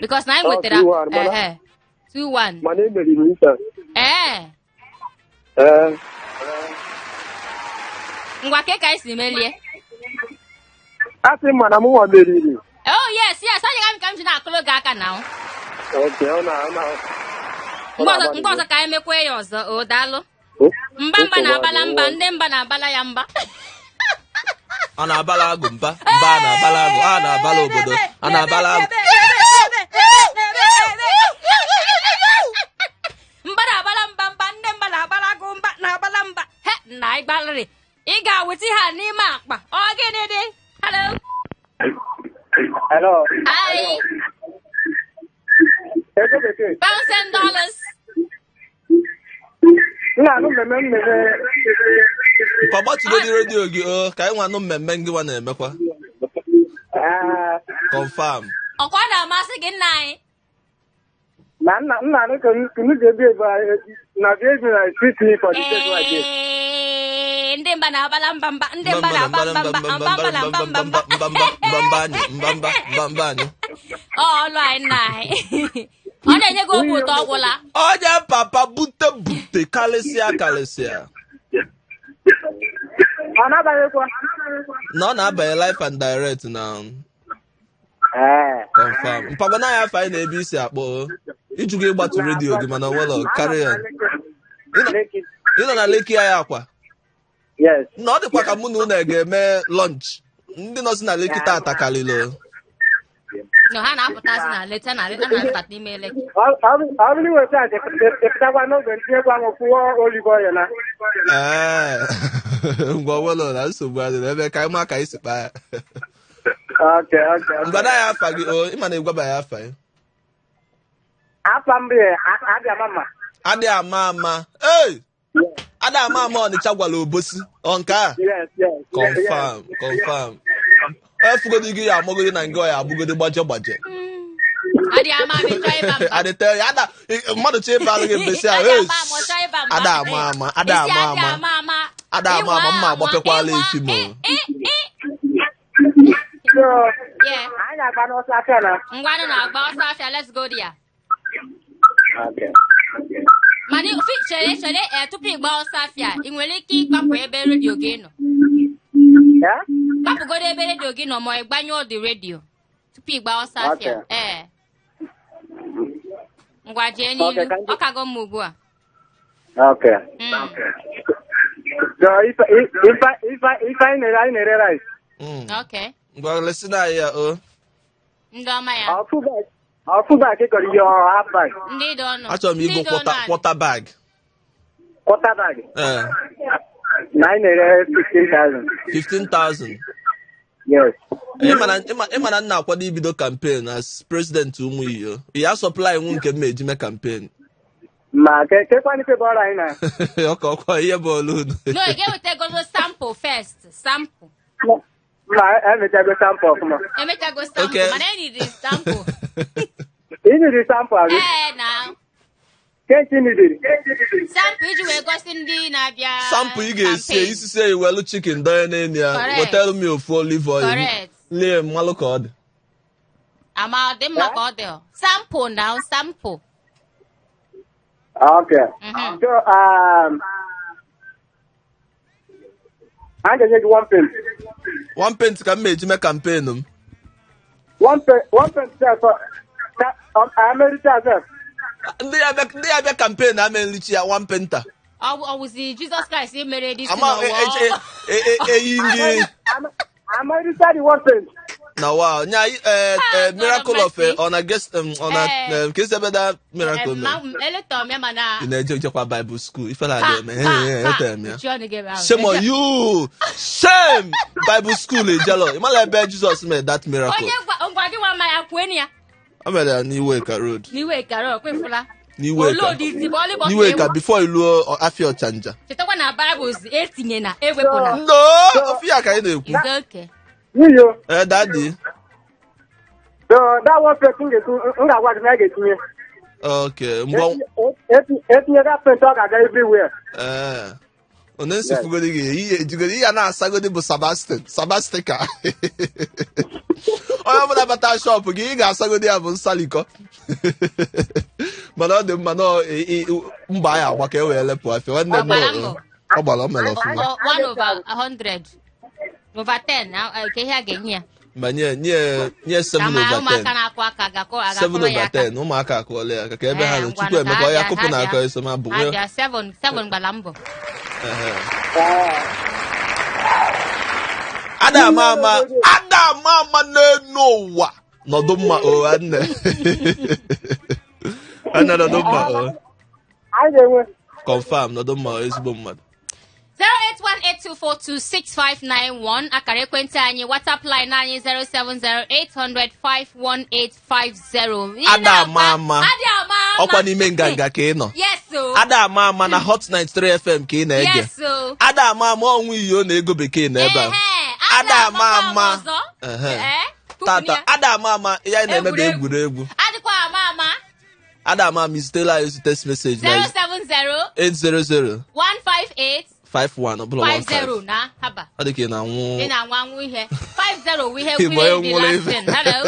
B: Because na anyị
E: Ọ,
B: nwetara
E: 2-1, mana-
B: ehe 2-1.
E: Mana emeriri m nta.
B: Ee
E: Ee.
B: ngwa ke ka anyị si melie.
E: A sị m mana mụ nwa meriri.
B: Oh yes yes anyị ga ka m ji na-akụrụ gị aka na
E: Okay, ọ na ọ na
B: mgbe ọzọ ka anyị mekwa ya ọzọ o daalụ. Mba mba na-abala mba ndị mba na-abala ya mba.
C: A na-abala agụ mba mba a na-abala agụ a na-abala obodo a na-abala agụ.
B: Mba na-abala mba mba nne mba na-abala agụ mba na-abala mba. He na ị gbalịrị ị ga-awụta ha n'ime akpa. Ọ gịnị dị? Hello.
E: Hello.
B: Hi.
E: Ego bekee.
B: Pounds and dollars.
E: Nna anụ mmemme mmemme.
C: Mpa gbatugodi redio gị o ka anyị nwa nụ mmemme ngị nwa na-emekwa.
E: Ee.
C: Confirm.
B: Ọkwa na-amasị gị nna anyị.
E: Na nna nna anụ kunu ga-ebi ebe na bi na street me for the state like this.
B: Ee, ndị mba na-abala mba mba ndị mba na-aba mba mba mba mba na mba mba mba.
C: mba mba mba anyị mba mba mba mba anyị.
B: Ọ ọlụ anyị nna anyị. Ọ na-enye gị obi ụtọ ọgwụla.
C: Onye papa bute bute karịsịa karịsịa.
E: Ọ na-abanyekwa.
C: Na ọ na-abanye live and direct na
E: Ee.
C: confirm. Mpagwa na ya afọ anyị na-ebe isi akpọ o. Ịjụ gị ịgbatu redio gị mana nwelọ carry on. Ị nọ na Lekki anyị akwa.
E: Yes.
C: Na ọ dịkwa ka mụ na unu ga-eme lunch. Ndị nọsi na Lekki tata karịrị o.
B: No, ha na-apụtasị na leta na leta na-apụta n'ime Lekki.
E: Ọ bụrụ iweta aja epụtakwa n'oge ndị egwu ahụ kwụọ olive oil na.
C: Ee. Ngwa nwelọ na nsogbu adịrị ebe ka anyị ma ka anyị si kpaa ya.
E: Okay, okay.
C: Ngwa na ya afa gị o ịma na ịgwabaghị afa ya.
E: Afa mbụ ya abịa mama.
C: Adị ama ama. Ee! Adị ama ama Ọnịcha gwara Obosi. Ọ nke a?
E: Yes, yes.
C: Confirm, confirm. Efugodi gị ya amagodi na nga ya abụgodi gbaje gbaje.
B: Adị ama ama ịchọ ịba mba.
C: Adị tell ya ada mmadụ chọ ịba alụ gị mbesi ahụ.
B: Adị ama ama ọchọ ịba mba.
C: Ada ama ama, ada
B: Isi
C: ama
B: adị
C: ama.
B: ama ama.
C: Ada ama ama, mma agbapekwala efi m.
E: So,
B: Yeah.
E: anyị na-agba n'ọsọ afịa na.
B: Ngwanụ na-agba ọsọ afịa, let's go there.
E: Okay.
B: Mana chere chere tupu ị gbaa ọsọ afịa, ị nwere ike ịgbapụ ebe redio gị nọ.
E: Yeah?
B: Gbapụgodo ebe redio gị nọ ma ị gbanyụọ dị redio tupu ị gbaa ọsọ afịa.
E: Okay.
B: Ee. Ngwa jee n'ilu.
E: Okay, ka
B: Ọ kago mma ugbu a.
E: Okay. So, if if if if anyị na-ere anyị na-ere rice.
B: Okay.
C: Ngwa lesi na anyị ya o.
B: Ndị ọma ya.
E: Ọfụ bag kọrọ ihe ọ half bag.
B: Ndị dị ọnụ.
C: Achọrọ m
B: Ndị
C: igo
B: dị ọnụ anị.
C: quarter bag.
E: Quarter bag.
C: Ee.
E: Na anyị na-ere 15,000.
C: 15,000.
E: Yes.
C: Ịma na nna akwado ibido campaign as president ụmụ iyo. Ya supply nwu nke m eji mee campaign.
D: Ma kekwanụ ife bụ ọrụ anyị na.
C: Ọka ọkwa ihe bụ olu unu.
B: No, ị ga-ewetagodo sample first. Sample.
D: Ma emechago sample ọfụma.
B: Emechago sample, mana anyị nidiri sample.
D: Ị nidiri sample ahụ?
B: Ee, na.
D: Kenchi nidiri.
B: Sample iji wee gosi ndị na-abịa
C: Sample ị ga-esi
B: campaign.
C: isisi ya iwelu chicken donye n'elu ya.
B: Correct.
C: Wetara m ofu olive oil.
B: Correct.
C: Lie mmalụ ka ọ dị.
B: Ama ọ dị mma ka ọ dị. Sample now, sample.
D: Okay. So, a ga-enye gị one pint.
C: One pint ka m ma-eji mee campaign m.
D: One pint, one pint sef. America sef.
C: Ndị ya bịa ndị ya bịa campaign ama nlichi ya one pint a.
B: Ọ wụzi Jizọs Kraịst mere dị si
C: Ama
B: n'ụwa.
C: eyi ndị
D: America dị one pint.
C: na wow nya
B: Ah, God
C: miracle of
B: of mercy.
C: ọ na guest ọ na ka esi ebe da miracle mere.
B: Eletọ m ya mana
C: Ị na-eje jekwa Bible school ife na
B: Pa,
C: adị eme
B: pa, pa.
C: etere m ya.
B: Mechie ọnụ gị ebe ahụ.
C: Shame on you! Shame! Bible school ejelo. Ị mara ebe Jizọs mere that miracle.
B: Onye ngwa gị nwa mmanya kwuo ya.
C: O mere ya n'Iweka Road.
B: N'iweka road, kwefula.
C: N'iweka.
B: Olodi isi bụ ọlịbọ ka
C: N'iweka
B: ewu.
C: before iluo afịa Ọchanja.
B: Chetakwa na Baịbụl si etinye na ewepụna.
C: No! Ofu ya ka anyị na-ekwu.
B: It's okay.
D: N'iyo.
C: Eh, daddy.
D: So that one pint m ga-ekwu m ga-agwa gị na a ga-etinye.
C: Okay. Mgbe
D: Etinye that pint ọ ga-aga everywhere.
C: ee. Onye nsifugodi gị ihe ejigodi ihe a na-asagodi bụ Sebastian Sebastika. Onye ọbụla bata shop gị ị ga-asagodi ya bụ nsalikọ. Mana ọ dị mma na mba anyị agba ka e wee lepụ afịa. Nwanne m
B: Ọ gbara mbọ.
C: ọ gbara o mere ọfụma.
B: Ọ, 1 over 100 over 10 na ka ihe a ga-enye ya.
C: Ma nye nye nye
B: Ka
C: 7
B: ma
C: over
B: ụmụaka
C: 10.
B: na-akụ aka
C: 7
B: agakụrụ ya
C: over
B: aka.
C: 10 ụmụaka akụọla ya aka ka ebe ha
B: Ee,
C: nọ
B: ngwanụ
C: Chukwu emeka
B: ka
C: ọ ya
B: ha
C: kụpụ
B: bịa,
C: na
B: ha
C: aka
B: bịa.
C: eso ma bụ
B: Ha bịa 7 7 gbara mbọ.
C: Ehe. Ada ama ama ada ama ama n'elu ụwa nọdụ mma o nwanne nwanne nọdụ mma o
D: Anyị ga-enwe.
C: confirm nọdụ mma o ezigbo mmadụ.
B: 08182426591 akara ekwentị anyị, WhatsApp line anyị 07080051850.
C: Ada ama ama.
B: Adị ama ama.
C: Ọkwa n'ime nganga ka ị nọ.
B: Yes o.
C: Ada ama ama na Hot 93 FM ka ị na-ege.
B: Yes o.
C: Ada ama ama ọnwa iyo na ego bekee na ebe a.
B: Ehe,
C: Ada ama ama.
B: ọzọ.
C: Ehe.
B: Ee,
C: Tata
B: ya.
C: ada ama ama ihe anyị na-eme bụ
B: Egwuregwu.
C: egwuregwu.
B: Adịkwa ama ama.
C: Ada ama ama izitela anyị ozi text message na
B: 070
C: 800
B: 158
C: 51 ọ bụla
B: 50
C: 15.
B: na haba.
C: Ọ dị ka ị na-anwụ.
B: Ị na-anwụ anwụ ihe 50 wụ ihe
C: Ị bụ onye
B: kwuru
C: nwụrụ
B: the last
C: ife.
B: thing. Hello.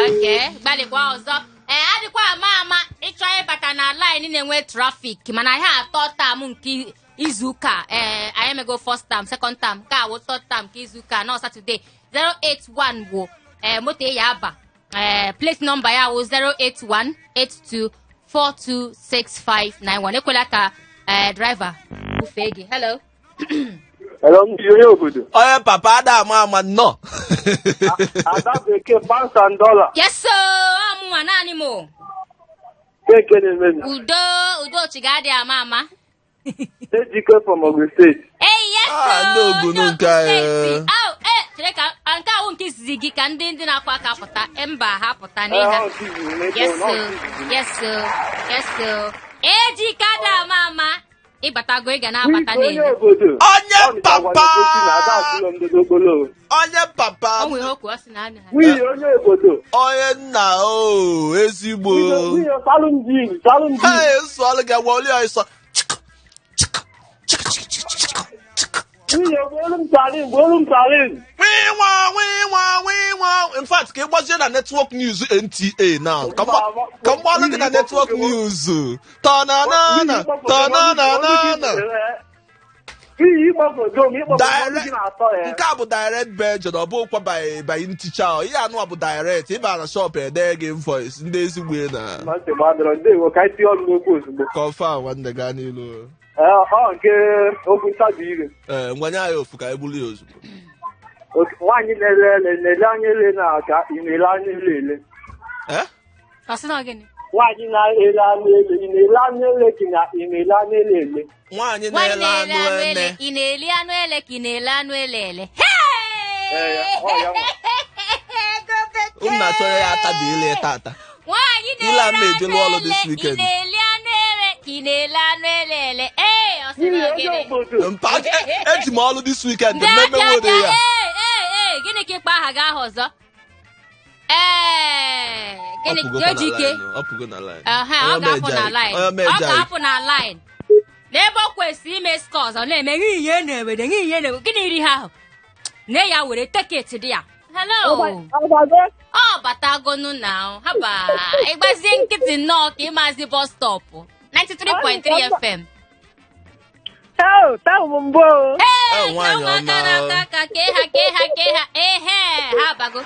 B: Okay, gbalịkwa ọzọ. Ee, adịkwa ama ama ịchọ ịbata na line na-enwe traffic mana ihe atọ term nke izuụka. Ee, anyị emego first term, second term, nke a wụ third term nke izuụka nọ Saturday. 081 wụ ee moto ya aba. Ee, plate number ya wụ 08182426591. Ekwela ka ee driver bufee gị. Hello.
D: Hello, ndị onye obodo.
C: Onye papa ada ama ama nnọọ.
D: Ada bekee pounds and dollar.
B: Yes sir, ọmụnwa naanị m o.
D: Keke na-emezi.
B: Udo udo chiga adị ama ama.
D: Ejike from Ogun State.
B: Hey, yes
C: Ah,
B: sir,
C: ndị Ogun
B: ndị
C: nke anyị.
B: Steeti. Au, eh, chere ka nke ahụ nke izizi gị ka ndị ndị na-akwa aka pụta mba ha pụta n'ihe. Yes sir, yes sir, yes sir. Ejike adị ama ama. Ịbatago ị ga na-abata
D: Onye
B: n'ele.
D: obodo.
C: Onye papa. Onye papa.
B: O nwere okwu ọ sị na ana.
D: Nwunye onye obodo.
C: Onye nna o ezigbo.
D: Nwunye salụm jin, salụm jin.
C: Hey, nsọ ọlụ gị agwa oli ọsọ.
D: Nwunye gbuolu m salin, gbuolu m salin.
C: Winwa winwa winwa. In fact, ka ị gbazie na network news NTA now. Ka m gbalụ gị na network news. Tọnanana tọnanana.
D: Nwunye ịgbagodo m, ịgbagodo m gị na-atọ ya.
C: Nke a bụ direct version, ọ bụkwa by nticha. Ihe anụ a bụ direct. Ịba na shop ede gị invoice ndị ezigbo na.
D: Ma nsogbu adịrọ, ndewo ka anyị tinye ọnụ n'okwu ozugbo.
C: Confirm nwanne gaa n'ilu.
D: Ee, ọ nke okwu ntabi ire.
C: Ee, ngwanye anyị ofu ka anyị bulu ya ozugbo.
D: Nwaanyị na-ele ele na-ele anya ele na ka ị na-ele anya ele ele.
C: Eh?
B: Ọ sị na ọ gịnị?
D: Nwaanyị na-ele anụ ele, ị na-ele anụ ele ka ị na-ele anụ ele ele.
C: Nwaanyị
B: Nwaanyị
C: na-ele anụ ele.
B: ị na-eli anụ ele ka ị na-ele anụ ele ele.
D: Ee, ọ ya nwa.
B: Ego bekee.
C: Unu na-achọ ya atabi ile tata.
B: Nwaanyị
C: Ile
B: na-ele
C: ama eje
B: anụ
C: lụọ ọlụ
B: ele,
C: this
B: ị
C: weekend.
B: na-eli anụ ele ka ị na-ele anụ ele ele. Ee, ọ sị na
D: Nwunye onye
B: gịnị?
D: obodo.
C: Mpa, eji m ọlụ this weekend.
B: Bịa
C: Mmemme
B: bịa
C: nwere
B: bịa
C: ya.
B: ee ee ee, gịnị ka ịkpa aha gị ahụ ọzọ? Ee, gịnị
C: Ọ pụgo
B: ka
C: na
B: o ji ike?
C: line, ọ pụgo na line.
B: Ehe, ọ
C: Onye
B: ga-apụ na
C: ọma eje
B: line.
C: anyị. Onye ọma
B: Ọ
C: eje anyị.
B: ga-apụ na line. N'ebe ọ kwesịrị ime scores, ọ na-eme n'ihe na-ewede n'ihe na-ewede. Gịnị ri ha ahụ? Nne ya were teketi dị ya. Hello. Ọ batagonu na haba ịgbazie nkịtị nnọọ ka ịmazi bus stop 93.3 FM.
D: Taa bụ mbụ o.
B: Ee,
C: Eh, nwaanyị
B: ụmụaka
C: ọma.
B: na-aka aka kee ha kee ha kee ha ehe ha abago.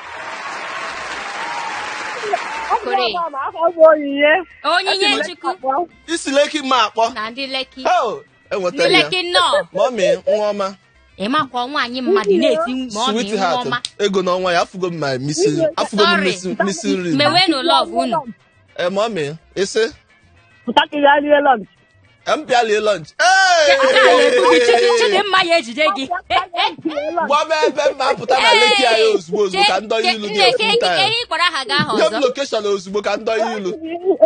B: Kore.
D: Afọ bụ Onyinye.
B: Onyinye Chukwu
C: Isi Lekki ma akpọ.
B: na ndị Lekki.
C: Oh,
B: Ndị
C: enwetara ya.
B: Lekki nnọọ.
C: Mọmị, nwa ọma.
B: Ịmakwa nwaanyị mmadụ na-eti ma ọ dị nwa
C: Sweetheart,
B: ọma.
C: ego n'ọnwa ya afụgo m my missing, afụgo m
B: Sorry.
C: missing ring.
B: Mewenụ love unu.
C: Eh, mọmị, isi?
D: Pụta ka ị gaa rie lunch.
C: M bịa lunch.
B: Nke a na-ebu gị
C: Hey!
B: Chidimma ya ejide gị.
C: Gwa m ebe m ma-apụta na Lekki anyị ozugbo ozugbo ka m dọnye ilu gị
B: Nne,
C: full time.
B: ihe ịkpọrọ aha gị ahụ
C: Nye m
B: ọzọ.
C: location ozugbo ka m dọnye ilu.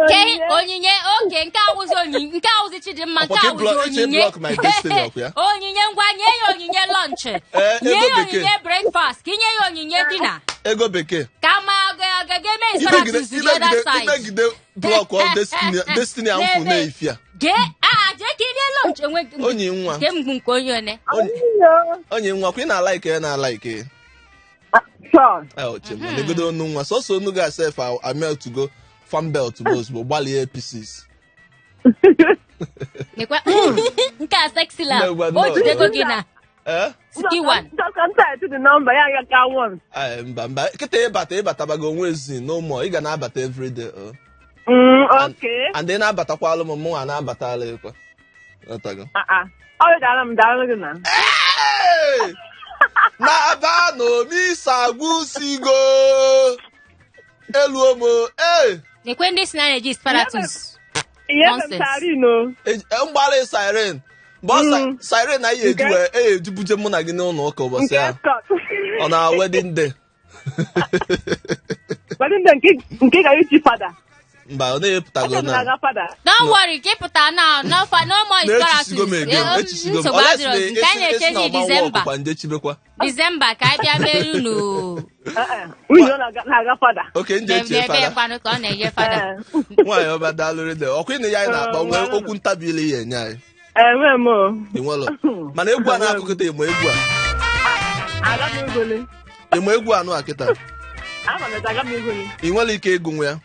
B: Ke onyinye oke nke awụzi onyinye nke awụzi Chidimma nke
C: Ọkwa ka ị
B: awụzi
C: iche
B: onyinye.
C: block my destiny ọkwa ya?
B: Onyinye ngwa nye ya onyinye lunch.
C: Eh,
B: Nye
C: ego
B: ya
C: bekee.
B: onyinye breakfast ka inye ya onyinye dinner.
C: Ego bekee.
B: Ka ma ga-eme
C: Imegide
B: insurance to the other
C: imegide
B: side.
C: imegide block of destiny destiny ahụ
B: N'ebe.
C: na-efi a.
B: Gee aa jee ka irie lunch enwe
C: Onye nwa.
B: nke mgbu nke onye one.
C: Onye nwa kwa ị na-alaike ya na-alaike ya.
D: Sure.
C: Eh, oche m negodo onu nwa sọsọ onu ga sef ameltugo fan belt bụ ozugbo gbalie pieces.
B: Nekwa nke a sexy lab.
C: Nne, gwa
B: O
C: nnọọ.
B: jidego gị na
C: Eh?
B: skiwan.
D: Contact the number ya ya ka one.
C: Ai, mba mba kịta ịbata ịbatabago onwe ezi n'ụmụ ị ga na-abata everyday. Oh.
D: Okay.
C: And ị na-abatakwalụ m mụnwa na-abatala ịkwa. Ghọtago?
D: Ah ah. Ọ dara m dara gị na.
C: Hey! Na-aba n'omisagwusigo elu omo ee
B: Nekwe ndị si na na-eji sparatus.
D: Ihe m
B: Nonsense.
D: sarin o.
C: Mgbalị siren mgbe ọ siren anyị eji wee e eji buje mụ na gị n'ụlọ ụka ụbọchị
D: Nke
C: ahụ
D: Scott.
C: ọ na wedding day.
D: Wedding day nke gara ichi fada.
C: Mba, ọ na-epụtago
D: Aga m
C: na
D: na-aga fada.
B: Don't worry, ka ị pụta now. No, no more
C: na-echisigo m
B: insurance.
C: again,
B: Eh,
C: echisigo m.
B: nsogbu
C: Unless
B: adịrọ.
C: na
B: Nke anyị
C: esi
B: na-echezi
C: na ọma nwa
B: Disemba.
C: ọkụkwa nje chibekwa.
B: Disemba ka anyị bịa mere unu.
D: Nwunye ọ na-aga fada.
C: Oke nje echie
B: N'ebe
C: fada.
B: kwanụ ka ọ na-enye fada.
C: Nwaanyị ọba daalụrị de ọkwa ịnụ ya anyị na-akpa nwee okwu ntabi ile ya enye anyị.
D: Enwe m o.
C: Ịnwelọ mana egwu a na-akụkịta ịma egwu a.
D: Aga m egole.
C: Ịma egwu anụ a kịta.
D: Ama m aga m egole.
C: Ị nwere ike ịgụnwu ya.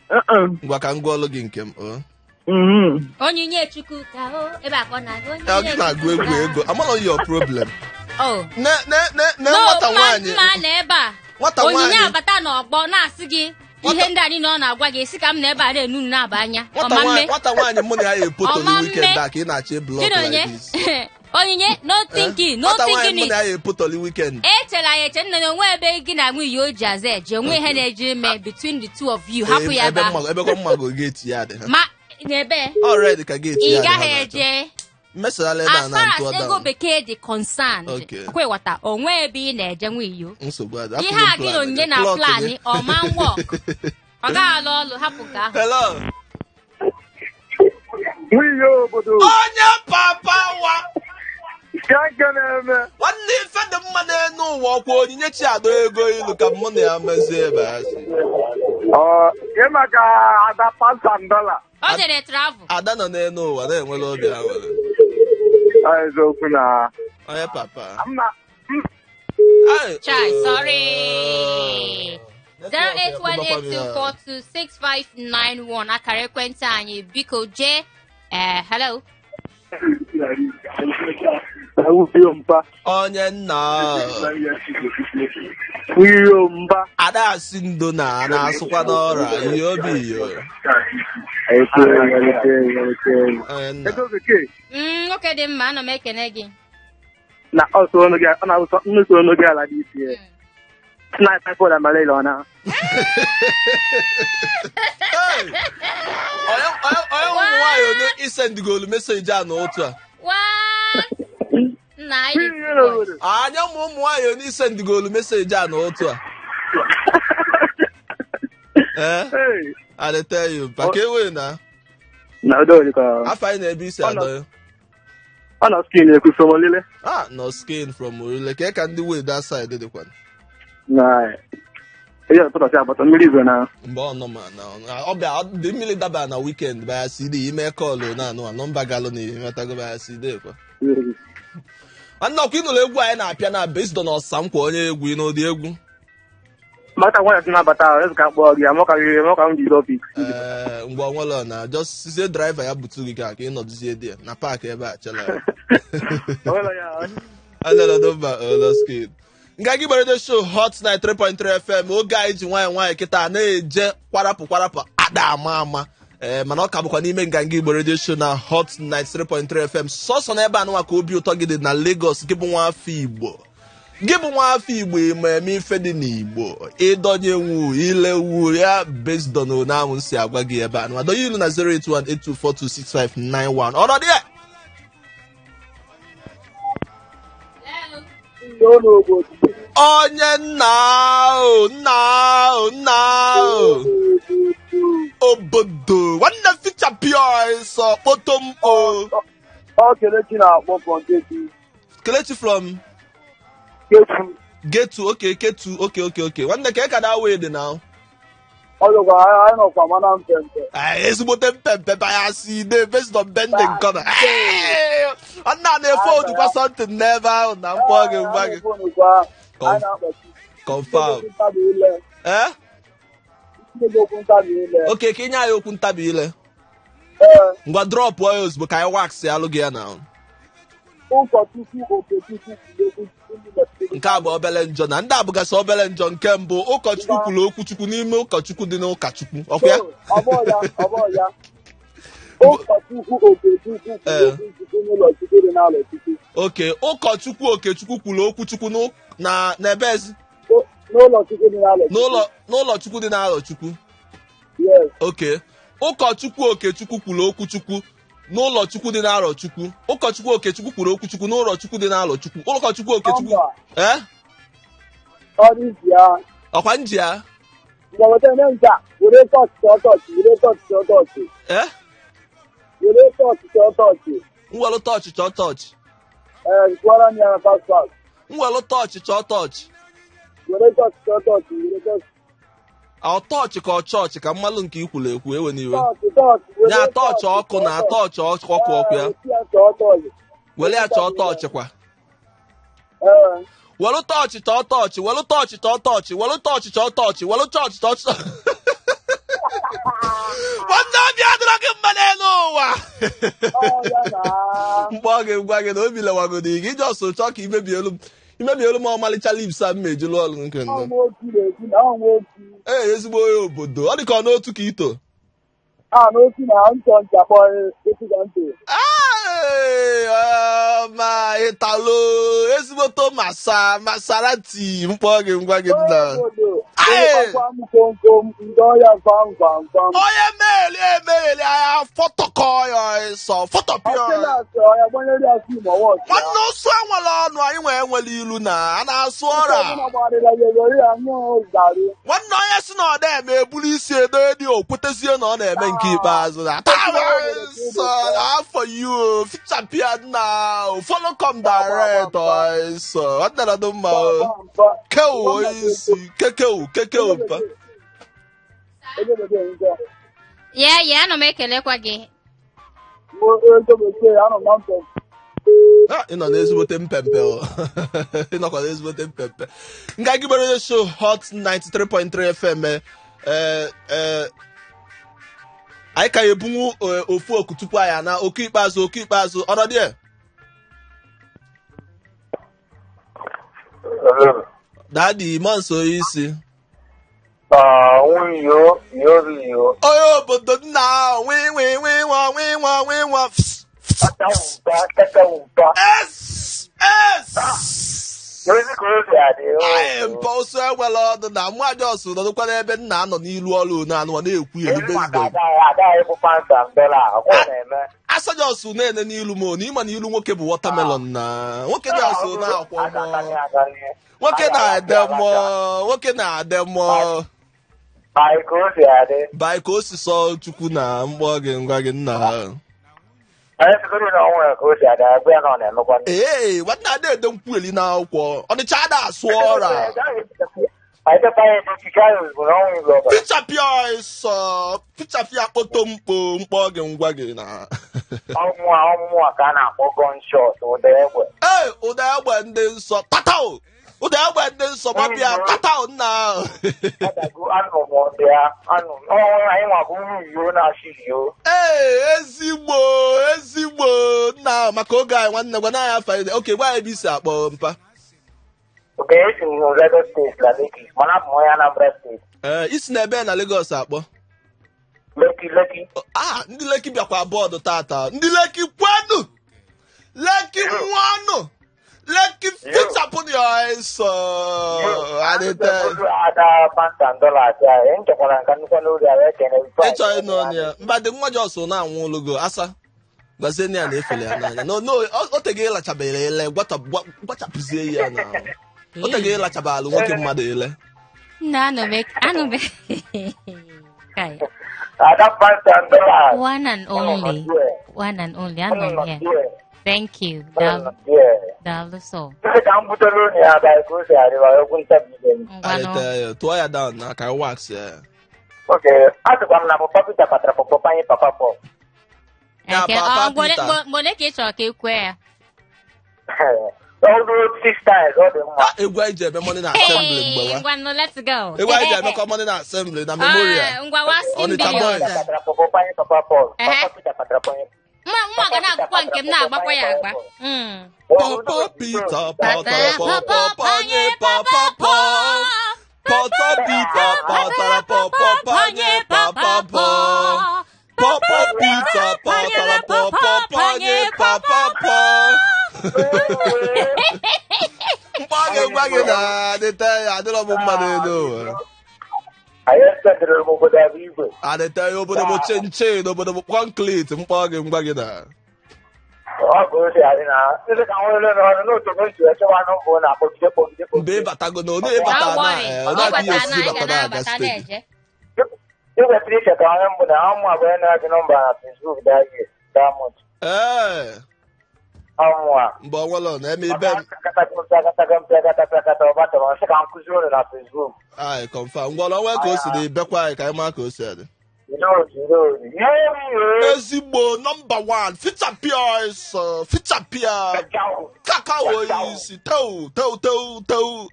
D: Uh-uh.
C: Ngwa ka m gụọlụ gị nke m. Ọ
D: Mhm.
B: Onyinye Chukwu ka o ebe a ka ọ na-agụ.
C: Ya, gị na-agụ egwu ego amarọ your problem.
B: Oh.
C: Ne ne ne ne
B: No,
C: nwata
B: mma
C: nwaanyị
B: mma na ebe a.
C: nwata
B: Onyinye
C: nwaanyị
B: abata n'ọgbọ na-asị gị ihe ndị a niile ọ na-agwa gị esi ka m na ebe a na-enu unu na-aba anya.
C: nwata
B: Ọma
C: nwaanyị
B: mme.
C: nwata nwaanyị mụ na ya epotoli
B: Ọma mme.
C: weekend a ka ị na-achọ ịblọk
B: Gịnị
C: like
B: onye?
C: this.
B: Onyinye, no
C: Eh?
B: thinking, no
C: Nwata nwaanyị mụ
B: thinking.
C: na ya epotoli weekend.
B: Echela ya eche nna na onwe ebe gị na nwunye o ji aza eje onwe ihe na-eje ime between the two of you hapụ ya
C: ebe
B: ebe ahụ.
C: mmago ebe kwa mmago geeti ya dị ha.
B: Ma n'ebe
C: Already ka geeti
B: ị
C: ya dị ha
B: gaghị
C: na-achọ.
B: eje
C: Mmesara ebe a
B: as
C: na
B: far
C: ntụọ
B: as ego
C: down.
B: bekee dị concerned.
C: Okay.
B: Ọkwa ịghọta onwe ebe ị na-eje nwunye.
C: Nsogbu adị.
B: Ihe a gị na onyinye na plan ọma work. Ọ gaghị alụ ọlụ hapụ nke ahụ.
C: Hello.
D: Nwunye obodo.
C: Onye papa wa.
D: Ka nke na-eme.
C: Nwanne ife dị mma n'elu ụwa ọkwa Onyinyechi adọ ego ilu ka mụ na ya mezie ebe a sị.
D: Ọ ke maka ada pounds dollar.
B: Ọ jere travel.
C: Ada nọ n'elu ụwa na-enwere obi aṅụrị.
D: Ọ eziokwu na
C: Onye papa.
D: mma
C: Ai,
B: Chai,
C: oh.
B: sorry.
C: Network ya, kpọbakwa m ya.
B: 08182426591 akara ekwentị anyị biko jee eh hello.
D: Nwunye mba.
C: Onye nna.
D: Nwunye mba.
C: Ada asị ndo na a na-asụkwa n'ọra ihe obi iyo. Onye nna.
D: Ego bekee
B: Nwoke dị mma ana m ekene gị.
D: na ọsọ ọnụ gị ọ na-awụsọ nnukwu ọnụ gị ala dị isi ya. Sniper for the Malay ọ na.
C: Hey! Onye onye ụmụ nwaanyị one isendigolu meseji a n'otu a.
B: What? Nna anyị dị too much.
C: Anya ụmụ ụmụ nwaanyị one isendigolu meseji a n'otu a. Eh?
D: Hey,
C: I dey tell you, paka ewe na.
D: Na udo dịka
C: Afa anyị na ebe i si adọ.
D: Ọ nọ skin ekwu from Olile.
C: Ah, nọ skin from Orile. Kee ka ndị wee that side dịkwa?
D: Na eji ọtụtụ agbata mmiri zo na.
C: Mgbe ọ nọ ma na ọ bịa dị mmiri daba na weekend baya CD ime kọlụ na anụ nọmba galụ na ịghọtago baya CD kwa. Nwanne, ọkwa ịnụrụ egwu anyị na-apịa na based on ọsa nkwa onye egwu n'ụdị egwu.
D: Maka nwa ya si nabata ahụ, ezu ka kpọọ gị, amaka gị, amaka m ji topic.
C: Ee, mgbe ọ nwere na just sizie driver ya butu gị ka ị nọdụzie dị ya na park ebe a chela ya. Anara nọmba Oloskin. Nga gị gbara show Hot 93.3 FM oge anyị ji nwayọọ nwayọọ kịta na-eje kwarapụ kwarapụ ada ama ama. Ee, mana ọ ka bụkwa n'ime Nganga Igbo Radio Show na Hot 93.3 FM sọsọ n'ebe anụnwa ka obi ụtọ gị dị na Lagos. Gị bụ nwa afọ Igbo, gị bụ nwa afọ Igbo, ịma eme ife dị n'Igbo, ịdọnyewu ilewu ya based on one ahụ si agwa gị ebe anụnwa. Donye ilu na 08182426591 ọnọdụ ya. Onye nna ahụ, nna ahụ, nna ahụ obodo nwanne fichapịa ọsọ kpoto m o.
D: Ọ Kelechi na-akpọ from Ketu.
C: Kelechi from
D: Ketu.
C: Getu, okay, Ketu, okay, okay, okay. Nwanne, ka ka da wee dị na
D: Ọ dịkwa anyị nọkwa mana mpempe.
C: Ezigbote mpempe baya si de based on bending corner. Nwanne a na-efe odukwa something n'ebe ahụ na mkpọ gị ngwa gị. Confirm. Eh? Okay, ka inye anyị okwu ntabi ile. Ngwa drop ya ozugbo ka anyị wax alụ gị ya na. Nke a bụ obele njọ na ndị abụgasị obele njọ. Nke mbụ, ụkọchukwu kwuru okwu Chukwu n'ime ụkọchukwu dị n'ụkọchukwu. Ọkwa ya? Oke, ụkọchukwu Okechukwu kwuru okwu Chukwu na n'ebe ezi? N'ụlọ Chukwu dị n'alọ Chukwu. Oke, ụkọchukwu Okechukwu kwuru okwu Chukwu n'ụlọ Chukwu dị n'arọ Chukwu. Ụkọchukwu Okechukwu kwuru okwu Chukwu n'ụlọ Chukwu dị n'arọ Chukwu. Ụkọchukwu Okechukwu. Eh? Ọkwa nji ya? Eh? Mwelu tọọchị chọọ tọọchị. Mwelu tọọchị chọọ tọọchị. Ọ tọọchị ka ọ chọọchị ka mmalụ nke ikwuru ekwu ewe n'iwe. Ya tọọchị ọkụ na tọọchị ọkụ ọkụ ya. Were ya chọọ tọọchị kwa. Welu tọọchị chọọ tọọchị, welu tọọchị chọọ tọọchị, welu tọọchị chọọ tọọchị, welu chọọchị chọọ tọọchị. Nwanne ọbịa adịrọ gị mma n'elu ụwa. Mkpọ gị ngwa gị na obi lewagodi gị iji ọsọ chọọ ka imebi elu m ọmalịcha lips a m eji lụọ ọrụ nke nne. Ee, ezigbo onye obodo ọ dị ka ọ n'otu ka ito. Ma ịtalo ezigboto masa Maserati mkpọ gị ngwa gị na onye megheli emegheli anya fọtọkọ ya ịsọ fọtọpịa nwanne ụsụ enwere ọnụ anyị nwee enwere ilu na a na-asụ ọra nwanne onye si na ọ na-eme eburu isi edo dị okwetezie na ọ na-eme nke ikpeazụ na taa afọ you fichapịa na follow come direct ọsọ nwanne na dị mma kewu onye isi kekewu kekewu mpa.
B: Ya ya, ana m ekelekwa gị.
C: Ị nọ n'ezigbote mpempe o. Ị nọkwa n'ezigbote mpempe. Nga gị gbere show Hot 93.3 FM. Anyị ka ebunwu ofu oku tupu anyị ana oku ikpeazụ oku ikpeazụ ọnọdụ ya. Daddy Monso isi. Onye obodo nna ahụ nwi nwi nwi nwa nwi nwa nwi nwa. S S. Anyị mpa ụsụ enwere ọdụ na mmadụ ọsụ nọdụkwa n'ebe nna anọ n'ilu ọrụ na-anụ na-ekwu elu asaja ọsụ na-ene n'ilu m na ịma na ilu nwoke bụ watermelon na nwoke dị ọsụ na-akwọ mmụọ nwoke na-ade mmụọ nwoke na-ade mmụọ.
D: Anyị ka o si adị.
C: Bai ka o si sọ Chukwu na mkpọ gị ngwa gị nna.
D: Anyị sigoro na ọnwụ ya ka o si adị, agwa ya na ọ na-emekwa.
C: Ee, nwanne ada ede nkwueli n'akwụkwọ. Ọnịcha ada asụ ọra.
D: Anyị dịkwa ya echiche anyị ozugbo na ọnwụ igwe ọbara.
C: Pichapịa ọsọ, pichapịa kpoto mkpo mkpọ gị ngwa gị na.
D: Ọnwụ a ọnwụ a ka a na-akpọ gunshot, ụda egbe.
C: Ee, ụda egbe ndị nsọ tatao! Ụda egbe ndị nsọ gbapịa tatao nna.
D: Adago anụ m ọdị ya, anụ m. Ọnwụ anyị nwa bụ nri iyo na-achị iyo.
C: Ee, ezigbo ezigbo nna, maka oge anyị nwanne gwa na afa anyị. Oke, gwa anyị ebe isi akpọ mpa.
D: Oke, esi m na Lagos steeti na Lekki, mana abụ m onye Anambra steeti.
C: Ee, isi na ebe na Lagos akpọ.
D: Lekki, Lekki.
C: Ah, ndị Lekki bịakwa bọọdụ tata. Ndị Lekki kwenu! Lekki nwanụ! Lekki fichapụ ya ọsọ! Adịte.
D: Ada pounds and dollars ya, nchekwara nka nnukwu n'ụlọ ya ekene.
C: Ịchọ ịnụ ọnụ ya. Mba dị nwa Jos na-anwụ olugo asa. Gwazie ya na efele ya n'anya. No, no, o tego ịlachabere ele, gwachapụzie ya na. O tego ịlachabalụ nwoke mmadụ ele.
B: Nna anụbe anụbe. Kai.
D: Ada pounds and dollars.
B: One and only. One and only. Anọ m here. Thank you. Daalụ. Daalụ sọ.
D: Sị ka m butere unu ya abalị ka o si adịba okwu ntabi ibe m.
B: Ngwanụ.
C: Adịte ya, tụọ ya down na ka wax ya.
D: Oke, asịkwa m na papa Peter kpatara pọpọ panye papa Paul.
C: Ya,
B: Eke,
C: Papa
B: ọ, mgbe ole-
C: Peter.
B: mgbe ole ka ị chọrọ ka e kwee ya?
D: Ọ ruo six times, ọ dị mma.
C: Ah, egwu anyị ji eme morning assembly mgbe
B: Hey,
C: wa.
B: ngwanụ, let's go.
C: Egwu anyị ji emekọ morning assembly na memorial.
B: Ah, ngwa wasking
C: Onitsha
B: billions.
C: boys.
D: Kpatara pọpọ panye papa Paul.
B: Ehe.
D: Papa Peter kpatara pọnye.
B: Mma mma ga na-agụkwa nke m na-agbakwa ya agba.
C: Papa Peter kpatara pọpọ panye papa Paul. Papa Peter kpatara pọpọ panye papa Paul. Papa Peter kpatara pọpọ panye papa Paul. Mkpọ gị gwa gị na adịte ya adịrọ m mma n'elu ụwa.
D: Anyị esendịrị m obodo abụ igwe.
C: Adịte ya obodo bụ chinchin, obodo bụ concrete, mkpọ gị ngwa gị na.
D: Ọ bụ o si adị na ndị ka nwere n'ọrụ n'otu n'otu echewa nọmba ọ na-akpọgide kpọgide
C: Mgbe
D: kpọgide.
C: ịbatago na onye ịbata
B: Don't
C: na
B: worry.
C: ọ na-aka ihe
B: Ịbata
C: osisi
B: na anyị
C: bata
B: ga
C: na-aga
B: na-abata
C: steeti.
B: na-eje.
D: Ị kwesịrị icheta onye mbụ na ọmụ abụọ na-adị nọmba na Facebook that year, that month.
C: Ee,
D: Ọmụ a.
C: mgbe ọnwụlọ na-eme ibe m.
D: Pịakata ọgbatọrọ nsị ka m kụzi unu na Facebook.
C: Anyị confirm. Ngwa ọnwa ka o si dị bekwa anyị ka anyị maa ka o si adị. Ezigbo nọmba 1 fichapịa ọsọ fichapịa kakao isi teu teu teu teu.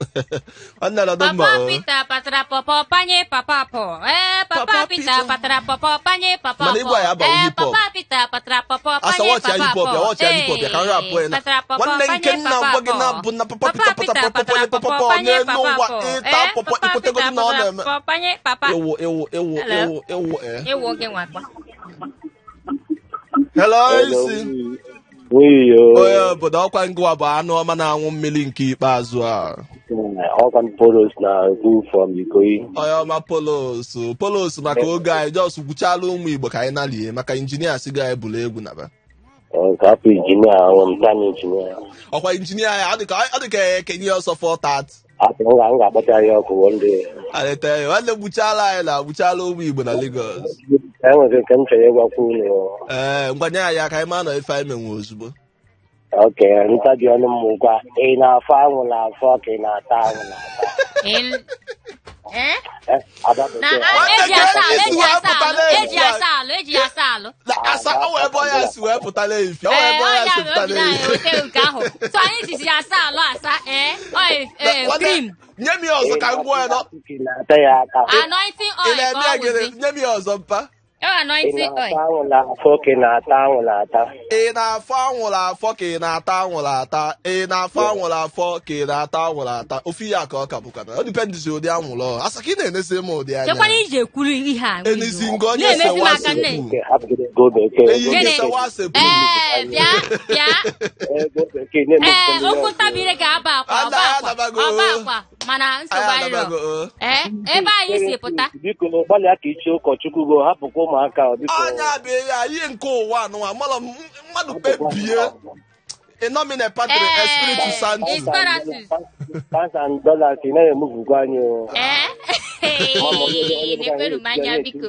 C: Nwanne nọdụ mma
B: Papa
C: o.
B: Peter patara pọpọ panye papa Paul. Ee, Papa
C: Papa
B: Peter
C: Peter.
B: patara pọpọ panye papa
C: Mana igwe anyị
B: Paul.
C: abaghị
B: Ee,
C: hip hop.
B: Papa Peter patara pọpọ
C: Asa
B: panye
C: wọchị ya
B: papa
C: hip hop ya
B: Paul.
C: wọchị ya hip hop ya ka m rapụ ya na.
B: Patara pọpọ
C: Nwanne
B: panye
C: nke nna
B: papa
C: gwa gị na
B: Paul.
C: bụ na papa Peter patara pọpọ panye papa Paul
B: panye
C: n'elu
B: papa
C: ụwa
B: Paul.
C: ịta
B: Ee,
C: pọpọ
B: Papa
C: ikwetegodi
B: Peter
C: na ọ
B: patara
C: na-eme.
B: pọpọ panye papa.
C: Ewu ewu ewu
B: Hello.
C: ewu ewu eh.
B: Ewu oge nwakwa.
C: Hello isi.
E: Wiyo.
C: Onye obodo ọkwa ngwa bụ anụ ọma na-anwụ mmiri nke ikpeazụ a.
E: Ọkwa Polos na Zoo from Ikoyi.
C: Onye ọma Polos Polos maka oge anyị jos gwuchala ụmụ Igbo ka anyị nalie maka injinia si ga anyị bụrụ egwu naba.
E: Ka hapụ injinia ahụ m tan injinia.
C: Ọkwa injinia ya ọ dị ka ekenye ya ọsọ 4:30.
E: Afọ m ga-akpọta ya ọkụ one day.
C: Aleta ya nwanne gbuchala anyị na gbuchala ụmụ Igbo na Lagos.
E: Enwere nke m chọrọ ịgwakwa unu.
C: Ee, ngwanye anyị aka anyị ma nọ ife anyị menwe ozugbo.
E: Oke, ntabi ọnụ m gwa ị na-afọ anwụ na-afọ ka ị na-ata anwụ na-ata.
B: Eh?
E: Eh, Ada
B: Na
E: bekee.
B: a- eji asa alụ, eji
C: Nwanne
B: asa alụ,
C: ka
B: eji asa alụ, eji asa alụ.
C: Na asa ọ wee ebe ọ ya si wee pụta n'efi. Ọ wee
B: Ee,
C: ebe ọ
B: ọ
C: ya
B: ya
C: si
B: mere
C: pụta
B: o ji na-anyị
C: n'efi.
B: weta nke ahụ. So anyị jizi asa alụ asa, ee, oil, ee,
C: Nwanne,
B: cream,
C: nye m ya ọzọ ka m gụọ ya nọ.
E: Ka ị na-ata ya aka.
B: anointing
C: Ị
B: oil ka
C: na-eme ya
B: ọ
C: gịnị?
B: wụzi.
C: Nye m ya ọzọ mpa.
B: Ọ
E: Ị
B: anointing
E: na-ata
B: oil.
E: anwụ na-afọ ka ị na-ata anwụ na-ata.
C: Ị na-afọ anwụrụ afọ ka ị na-ata anwụrụ ata. Ị na-afọ anwụrụ afọ ka ị na-ata anwụrụ ata. Ofu ihe a ka ọ ka bụkwa na. Ọ dipendịzi ụdị anwụrụ ọ. Asa ka ị na-enesi m ụdị anya.
B: Chekwana iji ekwuru ihe a.
C: Enezi nga onye
B: Na-emezi m
C: sewa
B: aka nne.
C: sekwu.
E: Nke hapụgide ego bekee.
C: Eyi
E: Ego
C: nke
B: Gịnị?
C: sewa sekwu.
B: Ee, bịa, bịa.
E: Ego bekee na-emepụta
B: Ee,
E: ndị
B: okwu
E: ọzọ.
B: ntabire ga-aba akwa,
C: Ada
B: ọba
C: ya
B: akwa,
C: adabago.
B: ọba akwa, mana nsogbu
C: Anyị
B: adịrọ.
C: adabago. o.
B: Ee, ebe anyị si pụta.
E: Biko gbalịa ka ichie ụkọchukwu go hapụkwa ụmụaka ọ, biko.
C: Anya bụ ya ihe nke ụwa anụnwa mmadụ mmadụ kpebie ịnọmine patri
B: Ee.
C: espiritu santu
B: Isparatus.
E: Pounds and dollars ị naghị emuvukwa anyị o.
B: Ee. Na-ekweru m anya, biko.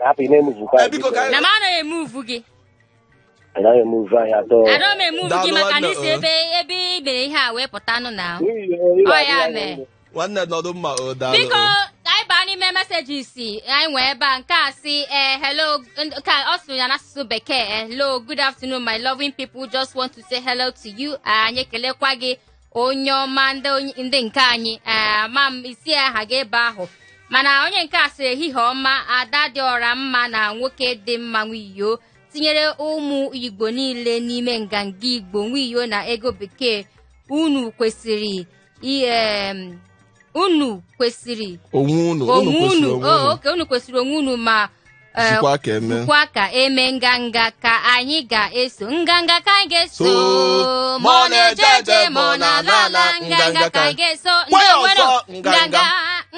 E: Hapụ ị na-emuvukwa.
C: Eh, biko, ka
B: Na m anaghị emuvu gị.
E: Anaghị emuvu anyị atọ.
B: Anaghị m emuvu gị
C: Daalụ,
B: maka na
C: nwanne,
B: isi
C: oh.
B: ebe ebe i mere ihe a wee pụta nụ na
E: N'ihi
B: Ọ ya mee.
C: Nwanne, nọdụ mma o, daalụ.
B: Biko, ka anyị baa n'ime messages anyị nwee ebe a. Nke a sị, eh, hello, ka ọ sụrụ ya n'asụsụ Bekee, eh, "Hello, good afternoon, my loving people. Just want to say hello to you." Anyị ekelekwa gị, onye ọma, ndị nke anyị. Eh, ma m isi aha gị ebe ahụ, mana onye nke a sị, "Ehihie ọma, ada dị ọra mma na nwoke dị mma, nwiyo, tinyere ụmụ Igbo niile n'ime Nganga Igbo. Nwiyo na ego bekee, unu kwesịrị unu kwesịrị
C: onwe unu, unu
B: onwe
C: kwesịrị
B: unu
C: onwe
B: oh,
C: unu.
B: Okay, unu kwesịrị onwe unu ma
C: Zukwa ka eme.
B: Zukwa ka eme. Nganga ka anyị ga-eso, nganga ka anyị ga-eso.
C: So,
B: Ma ọ na-eje eje, ma ọ na-ala ala, nganga ka anyị ga-eso.
C: Kwa ya
B: Ndị nwere
C: ọzọ, nganga,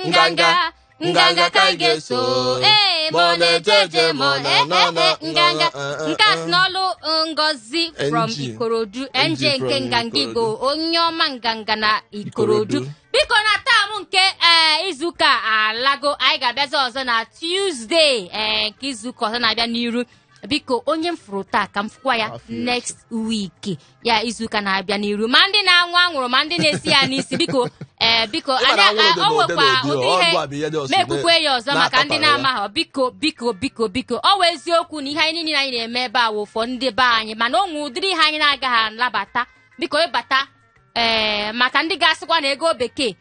B: nganga, nganga ka anyị ga-eso, ee, ma ọ na-eje eje, ma ọ na-ala ala, nganga. Nke a si n'ọlụ Ngozi from
C: NG.
B: Ikorodu.
C: NG
B: NJ nke
C: from
B: Nganga Igbo,
C: Ikorodu.
B: onye ọma nganga na Ikorodu.
C: Ikorodu.
B: Biko, na taam nke ee izuụka alago, anyị ga-abịazi ọzọ na Tuesday ee nke izuụka ọzọ na-abịa n'iru. Biko, onye m fụrụ taa, ka m fụkwa ya
C: Afọ
B: next week, ya izuụka na-abịa n'iru. Ma ndị na-anwụ anwụrụ, ma ndị na-esi ya n'isi, biko, ee, biko.
C: Ị ma na
B: anyị
C: anwụrụ dị
B: o
C: n'ụdị
B: nwekwa
C: n'ụdị,
B: ụdị
C: ọ
B: ihe
C: bụ abụ ihe dị ọsọ
B: ma ekwukwe ya ọzọ maka ndị
C: na-akọtara ya.
B: na-amaghọ. Biko, biko, biko, biko, ọ wụ eziokwu na ihe anyị niile anyị na-eme ebe a wụ ụfọ ndị be anyị, mana o nwe ụdịrị ihe anyị na-agaghị anabata. Biko, ịbata ee maka ndị ga-asịkwa na ego bekee,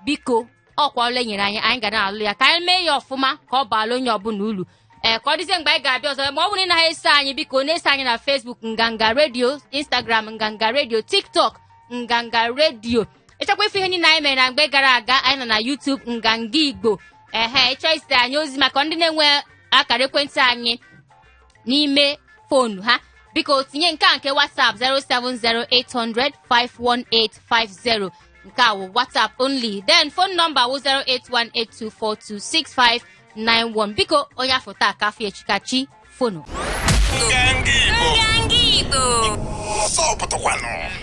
B: biko, ọkwa ọlụ e nyere anyị, anyị ga na-alụ ya ka anyị mee ya ọfụma, ka ọ baala onye ọbụla uru. Ee, ka ọ dịzie mgbe anyị ga-abịa ọzọ. Ma ọ bụrụ na ị naghị eso anyị, biko, na-eso anyị na Facebook, Nganga Radio, Instagram, Nganga Radio, TikTok, Nganga Radio. Ịchọkwa ife ihe niile anyị mere na mgbe gara aga, anyị nọ na YouTube, Nganga Igbo. Ehe, ịchọ izite anyị ozi, maka ndị na-enwe akara ekwentị anyị n'ime foonu ha, biko, tinye nke a nke WhatsApp, 07080051850. Nke a wụ WhatsApp only. Then phone number wụ 08182426591. Biko, onye afọ taa ka afọ echi, ka chi fonu.
A: Nganga Igbo.
B: Nganga Igbo.
A: Ọsọ pụtakwanụ.